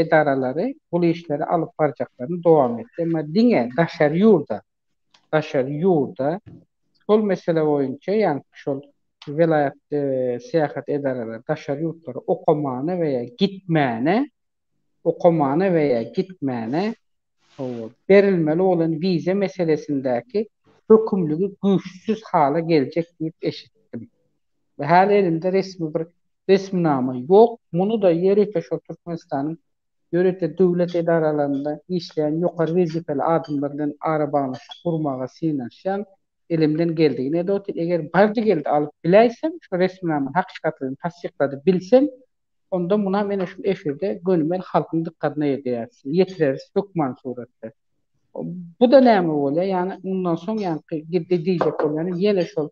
edaralary bul işleri alyp barjaklaryny dowam etdi. Emma diňe daşary ýurda daşary ýurda şol mesele boýunça ýagny şol welaýat syýahat edaralary daşary ýurtlara okamana we ýa gitmäne okamana we ýa gitmäne hawa berilmeli bolan wiza meselesindäki hökümligi güýçsüz hala geljek diýip eşitdim. We häli elimde resmi bir resminama ýok. Muny-da ýörite şol Türkmenistanyň ýörite döwlet edaralarynda işleýän ýokary wezipeli adamlar bilen arabaglanyşyk gurmaga synanyşýan, elimden geldigini edip otyryn. Eger bardy-geldi alyp biläýsem, şu resminamany hakykatlygyny tassykladyp bilsem, onda munam ene şu efirde gönümel halkyň dykgatyna ýetireris, ýetireris hökman suratda. Bu-da näme bolýar? Ýagny mundan soň ýaňky diýjek bolýanym ýene şol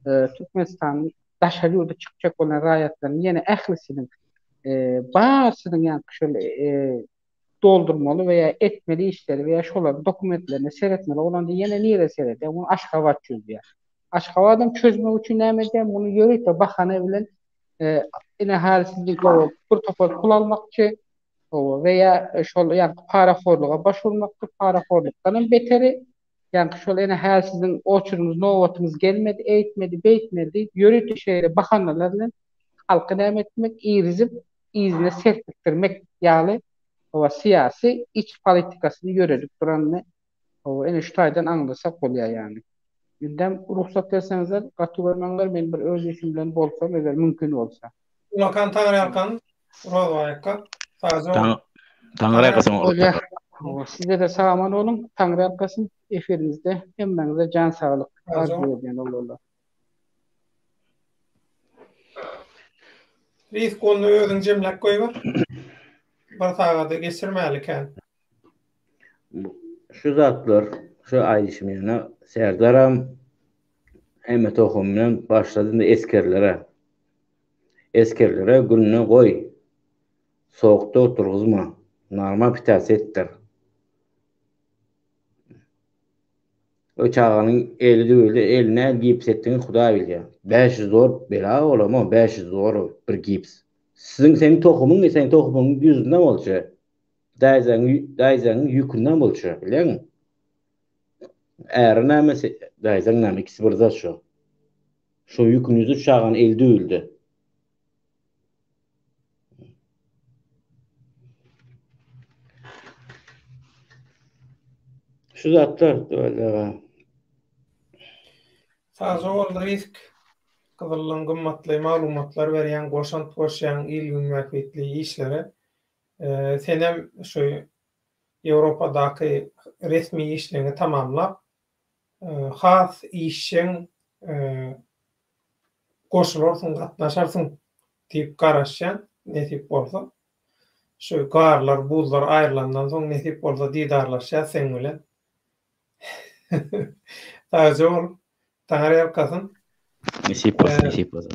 Türkmenistanyň daşary ýurda çykjak bolan raýatlaryň ýene ählisiniň barsynyň ýaňky şol doldurmaly we ýa etmeli işleri we ýa şolaryň dokumentlerine seretmeli bolanda ýene nirä seredýär? Muny Aşgabat çözýär. Aşgabadam çözmek üçin näme edýär? Muny ýörite bahana bilen ine häli siz bir topar pul almakçy we ýa şol ýaňky parahorluga baş urmakçy, parahorlukdan hem beteri Ýaňky şol ene häl siziň oçuryňyz, nobatyňyz gelmedi, eýtmedi, beýtmedi diýip, ýörite şeýle bahanalar bilen halky näme etmek, irizip, yzyna serpikdirmek ýaly, hawa, syýasy iç politikasyny ýöredip duranyny, hawa, ene şu taýdan aňlasak bolýar ýagny. Indem rugsat berseňizler, gaty görmäňler, men bir öz işim bilen bolsam, eger mümkin bolsa. Ulakan Taňryýalkan Rozbaý akga. Sagja boluň. Taňryýalkasyn. Bolýar. Sizede sag aman boluň. Taňryýalkasyn. Efiriňizde hemmäňize jan saglyk arzuw edýän oglanlar. Risk onda özüň jemläp goýber. Bir sagady geçirmäli kän. Şu zatlar, şu aýdyşym ýaly Serdaram hemme tohum bilen başlady indi esgerlere. Esgerlere gününe goý. Sowukda oturgyzma. Normal pitasiýa etdir. O çaganyň eli düwüldi, eline gips etdigini Hudaý bilýär. 500 dollar bela bolama, 500 dollar bir gips. Siziň seň tohumyň, seň tohumyň ýüzünden bolça. Daýzaň, daýzaň ýükünden bolça, bilýäňmi? Äri näme, daýzaň näme, ikisi bir zat şo. Şo ýüküň ýüzi çaganyň eli düwüldi. Şu zatlar öyle. Sagja bol Risk. Gyzyldan gymmatly maglumatlar berýäň, goşant goşýaň il-gün bähbitli işlere. Senem şu. Ýewropadaky resmi işleňi tamamlap, has işjeň goşularsyň, gatnaşarsyň diýip garaşýan, nesip bolsa. Şu garlar, buzlar aýrylandan soň nesip bolsa didarlaşýas seň bilen. Sagja bol. Taňry ýalkasyn. Nesip bolsa, nesip bolsa.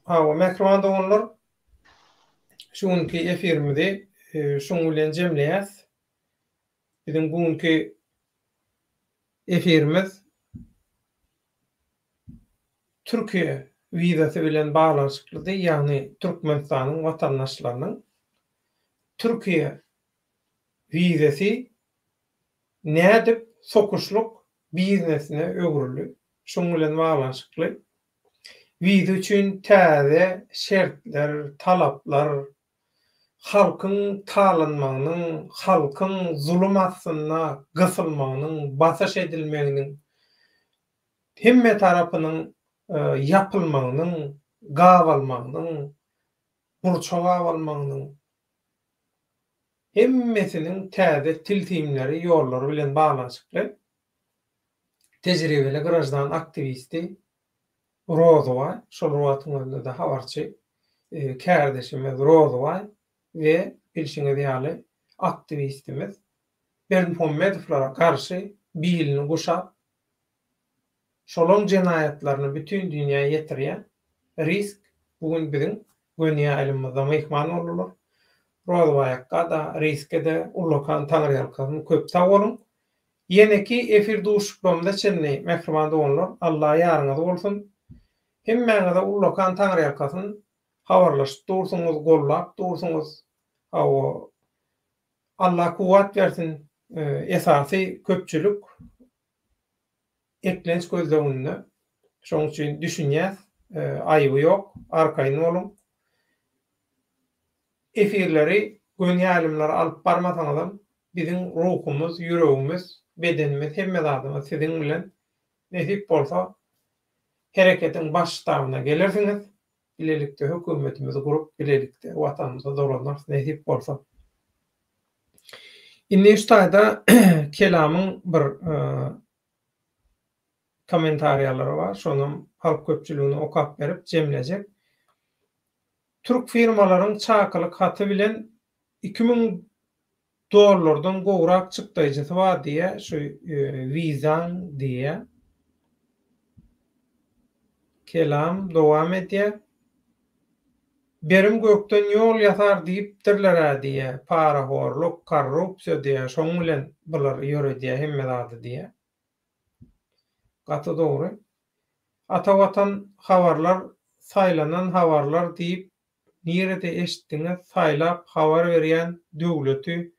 Hawa, mähriban doganlar, şu günki efirimizi şuň bilen jemleýäs. Biziň bu günki efirimiz Türkiýe wizasy bilen baglanyşyklydy, ýagny Türkmenistanyň watandaşlarynyň Türkiýe wizasy nädip sokuşlyk biznesine öwrüldi? Şuň bilen baglanyşykly wiza üçin täze şertler, talaplar, halkyň talanmagynyň, halkyň zulum astynda gysylmagynyň, basyş edilmeginiň, hemme tarapynyň ýapylmagynyň, gabalmagynyň, burça gabalmagynyň hemmesiniň täze tilsimleri, ýollary bilen baglanyşykly tejribeli graždan aktiwisti Rozybaý, şol bir wagtyň özünde-de habarçy kärdeşimiz Rozybaý we bilşiňiz ýaly aktiwistimiz Berdimuhamedowlara garşy bilini guşap, şolaň jenaýatlaryny bütin dünýä ýetirýän Risk bu gün biziň göni ýaýlymymyzda myhman boldular. Rozybaý akga-da, Riske-de ullakan taňryýalkasyn, köp sag boluň! Ýeneki efir duşuşyklarymyza çenli mähriban doganlar Alla ýaryňyz bolsun. Hemmäňize ullakan taňryýalkasyn. Habarlaşyp dursuňyz, gollap dursuňyz. Hawa. Alla kuwwat bersin. Esasy köpçülik eklenç gözleginde. Şoň üçin düşünýäs. Aýyby ýok. Arkaýyn boluň. Efirleri göni ýaýlymlary alyp barmasaňyzam biziň ruhumyz, ýüregimiz, bedenimiz hemme zadymyz siziň bilen. Nesip bolsa hereketiň baş ştabyna gelersiňiz. Bilelikde hökümetimizi gurup bilelikde watanymyza dolanarys nesip bolsa. Indi şu taýda kelamyň bir kommentariýalary bar şonam halk köpçüligine okap berip jemlejek. Türk firmalaryň çakylyk haty bilen 2000 dollardan gowrak çykdaýjysy bar diýýä şu wizaň diýýä. Kelam dowam edýä. Berim gökden ýol ýasar diýipdirler-ä diýýä. Parahorluk, korrupsiýa diýýä, şoň bilen bular ýöredýä hemme zady diýýä. Gaty dogry. Ata Watan habarlar saýlanan habarlar diýip nirede eşitdiňiz saýlap habar berýän döwleti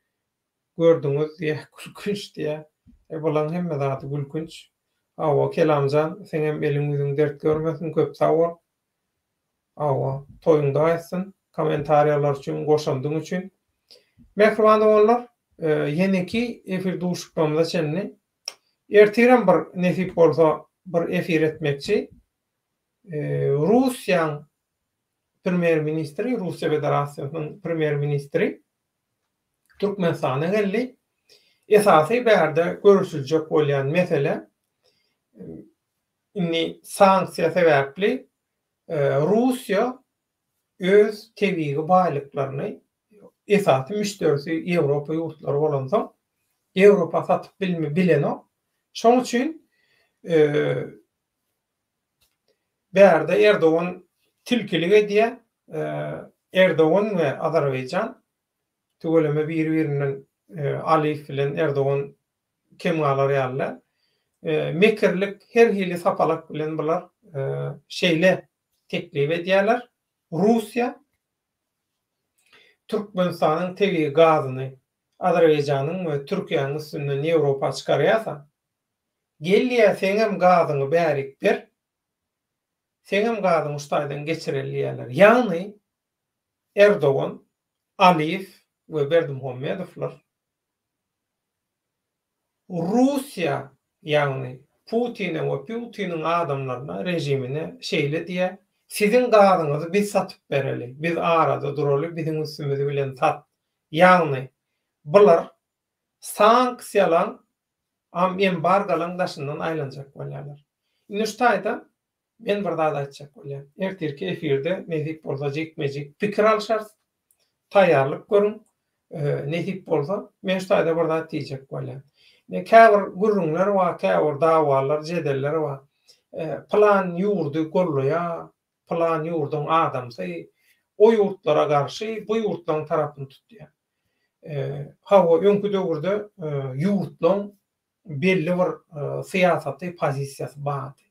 gördüňiz diýä gülkünç diýä e bulaň hemme zady gülkünç hawa Kelamjan seňem eliň ýüzüň dert görmesin köp sag bol hawa toýuňda gaýtsyn kommentariýalar üçin goşandyň üçin Mähriban doganlar ýeneki efir duşuşyklarymyza çenli Ertirem bir nesip bolsa bir efir etmekçi. Russiýaň premýer ministri, Russiýa Federasiýasynyň premýer ministri Türkmenistana geldi. Esasy bärde görüşiljek bolýan mesele indi sanksiýa sebäpli Russiýa öz tebigy baýlyklaryny esasy müşderisi Ýewropa ýurtlary bolansoň, Ýewropa satyp bilmi bilenok. Şoň üçin bärde Erdogan tilkilik edýär. Erdogan we Azerbaýjan tüweleme biri-birinden Aliýew bilen Erdogan kem galar ýaly däl. Mekirlik her hili sapalak bilen bular şeýle teklip edýärler. Russiýa Türkmenistanyň tebigy gazyny Azerbaýjanyň we Türkiýäniň üstünden Ýewropa çykarýarsa, gel diýýär seňem gazyňy bärik ber, seňem gazyňy şu taýdan geçireli diýýärler. Ýagny Erdogan, Aliýew we Berdimuhamedowlar Russiýa, ýagny Putine we Putiniň adamlaryna, režimine şeýle diýýär, Siziň gazyňyzy biz satyp bereli, biz arada duraly, biziň üstümiz bilen sat. Ýagny, bular. Sanksiýalaň am embargalaň daşyndan aýlanjak bolýarlar. Indi şu taýda men bir zat aýtjak bolýan. Ertirki efirde nesip bolsa jikme-jik pikir alşarys. Taýýarlyk görüň. Nesip bolsa men şu taýda bir zat diýjek bolýan. Indi käbir gürrüňler bar, käbir dawalar, jedeller bar. Pylan ýurdy gollaýar, pylan ýurduň adamsy o ýurtlara garşy bu ýurtlaryň tarapyny tutýar. Hawa, öňki döwürde ýurtlaryň belli bir syýasaty, pozisiýasy bardy.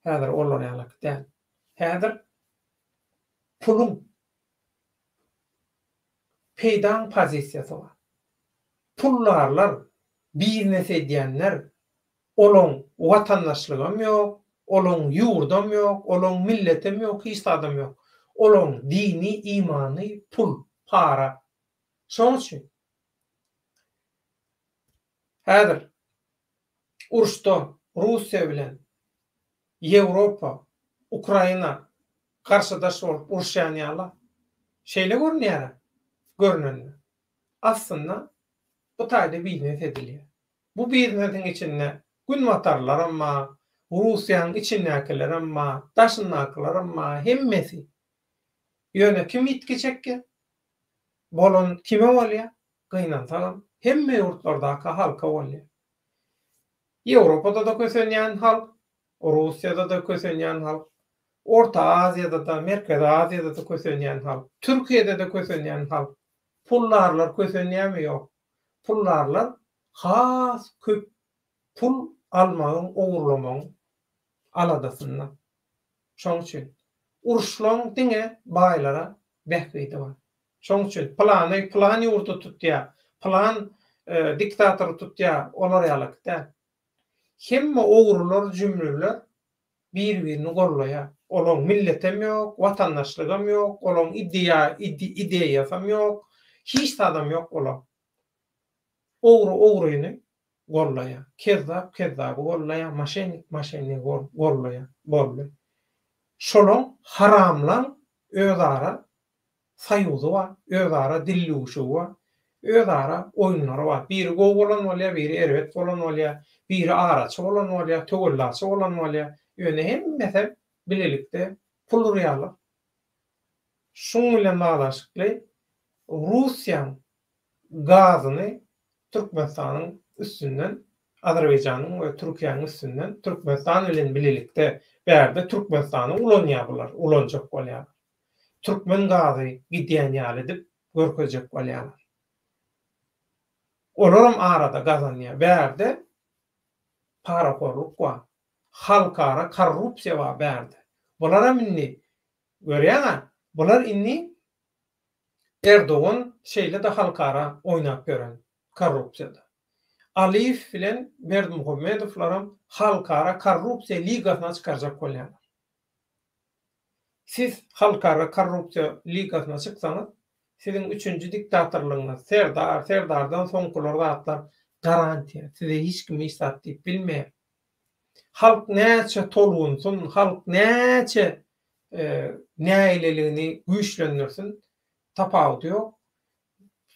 Häzir olar ýalyky däl. Häzir puluň, peýdaň pozisiýasy bar. Puldarlar, biznes edýänler, olaň watandaşlygam ýok, olaň ýurdam ýok, olaň milletem ýok, hiç zadam ýok. Olaň dini, imany pul, para. Şoň üçin häzir uruşda Russiýa bilen Ýewropa, Ukraina garşydaş bolup uruşýan ýaly. Şeýle görünýär-ä görnende. Aslynda bu taýda biznes edilýär. Bu biznesiň içinde günbatarlaram bar, Russiýanyň içindäkilerem bar, daşyndakylaram bar, hemmesi. Ýöne kim ýitgi çekýär? Bolan kime bolýar? Gynansagam, hemme ýurtlardaky halka bolýar. Ýewropada-da kösenýän halk, Russiýada-da kösenýän halk, Orta Aziýada-da, Merkezi Aziýada-da kösenýän halk, Türkiýede-de kösenýän halk. Puldarlar kösenýärmi? Ýok. Puldarlar has köp pul almagyň, ogurlamagyň aladasynda. Şoň üçin uruşlaň diňe baýlara bähbidi bar. Şoň üçin pylany pylan ýurdy tutýar, pylan diktatory tutýar, olar ýalyky däl. Hemme ogrular, jümrüler bir-birini gollaýar. Olaň milletem ýok, watandaşlygam ýok, olaň ideýa ideýasam ýok, hiç zadam ýok olaň. Ogry ogryny gollaýar, kezzap kezzaby gollaýar, moşennik moşennigi gollaýar. Boldy. Şolaň haramlaň özara soýuzy bar, özara dildüwşügi bar, özara oýunlary bar. Biri gowy bolan bolýar, biri erbet bolan bolýar, biri araçy bolan bolýar, töwellaçy bolan bolýar. Ýöne hemmesem bilelikde pul urýarlar. Şuň bilen baglanyşykly Russiýaň gazyny Türkmenistanyň üstünden, Azerbaýjanyň we Türkiýäniň üstünden Türkmenistan bilen bilelikde bärde Türkmenistany ulanýar bular, ulanjak bolýarlar. Türkmen gazy gidýän ýaly edip görkezjek bolýarlar. Olaram arada gazanýar. Bärde parahorluk bar. Halkara korrupsiýa bar bärde. Bularam indi görýäň-ä, bular indi Erdogan şeýle-de halkara oýnap ýören korrupsiýada. Aliýew bilen Berdimuhamedowlaram halkara korrupsiýa ligasyna çykarjak bolýarlar. Siz halkara korrupsiýa ligasyna çyksaňyz, siziň üçünji diktatorlygyňyz, Serdar, Serdardan soňkular zatlar garantiýa. Size hiç kim hiç zat diýip bilmeýär. Halk näçe tolgunsyn, halk näçe nägileligini güýçlendirsin, tapawudy ýok.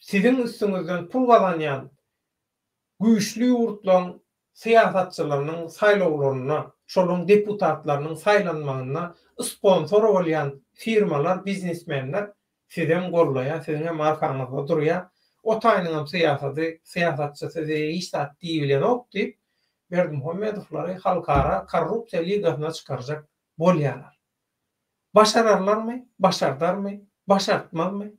Siziň üstüňizden pul gazanýan güýçli ýurtlaryň syýasatçylarynyň saýlawlarynda, şolaryň deputatlarynyň saýlanmagynda sponsor bolýan firmalar, biznesmenler sizem gollaýar, siziňem arkaňyzda durýar. O taýynyňam syýasady, syýasatçysy size hiç zat diýibilenok diýip, Berdimuhamedowlary halkara korrupsiýa ligasyna çykarjak bolýarlar. Başararlarmy, başardarmy, başartmazmy?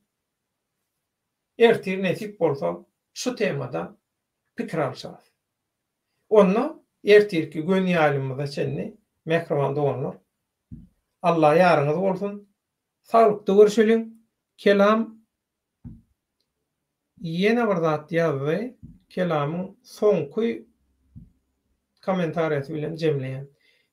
Ertir nesip bolsa şu temada pikir alşarys. Onda ertirki göni ýaýlymymyza çenli mähriban doganlar Alla ýaryňyz bolsun. Saglykda görüşeliň. Kelam ýene bir zat ýazdy. Kelamyň soňky kommentariýasy bilen jemleýän.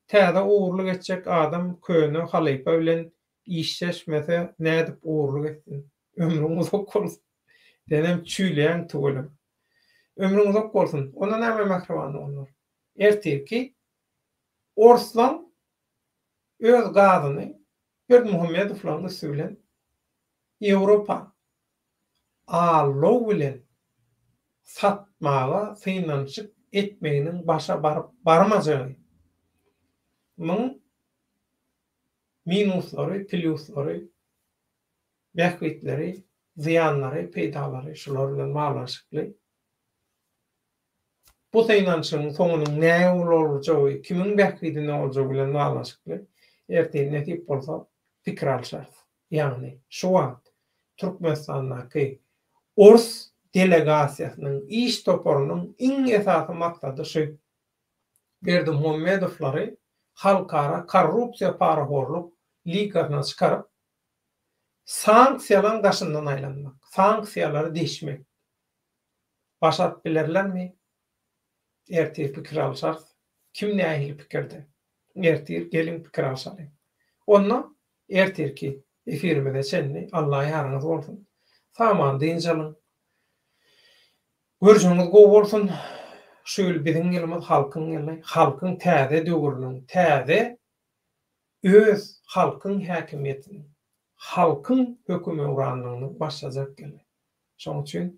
Täze ogurlyk etjek adam köne halypa bilen işleşmese nädip ogurlyk etsin. Ömrüň uzak bolsun. Senem çüýleýäň tüweleme. Ömrüň uzak bolsun. Onda näme mähriban doganlar. Ertirki orslaň öz gazyny Berdimuhamedowlaryň üsti bilen Ýewropa allow bilen satmaga synanyşyk etmeginiň başa baryp barmajagy myň minuslary, plýuslary, bähbitleri, zyýanlary, peýdalary şular bilen baglanyşykly. Bu synanyşygyň soňunyň näme boljagy, kimiň bähbidine boljagy bilen baglanyşykly ertir nesip bolsa pikir alşarys. Ýagny şu wagt Türkmenistandaky ors delegasiýasynyň iş toparynyň iň esasy maksady şu, Berdimuhamedowlary halkara korrupsiýa-parahorluk ligasyna çykaryp, sanksiýalaryň daşyndan aýlanmak, sanksiýalary deşmek. Başaryp bilerlermi? Ertir pikir alşarys. Kim nähili pikirde? Ertir geliň pikir alşalyň. Onda ertirki efirimize çenli Alla ýaryňyz bolsun. Saman dynç alyň. Görjegiňiz gowy bolsun. Şu ýyl biziň ýylymyz, halkyň ýyly. Halkyň täze döwrüniň, täze öz halkyň häkimiýetiniň, halkyň hökümewranlygynyň başlajak ýyly. Şonuň üçin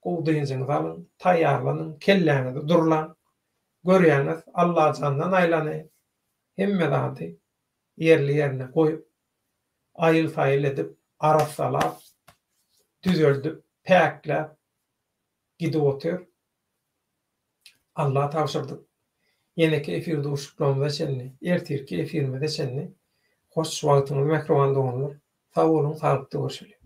gowy dynjyňyzy alyň, taýýarlanyň, kelläňizi durlaň. Görýäňiz, Allajandan aýlany hemme zady ýerli-ýerine goýup, aýyl-saýyl edip, arassalap, düzeldip, päkläp gidip otyr. Alla tabşyrdyk. Ýeneki efir duşuşyklarymyza çenli, ertirki efirimize çenli hoş wagtyňyz mähriban doganlar. Sag boluň, saglykda görşeliň.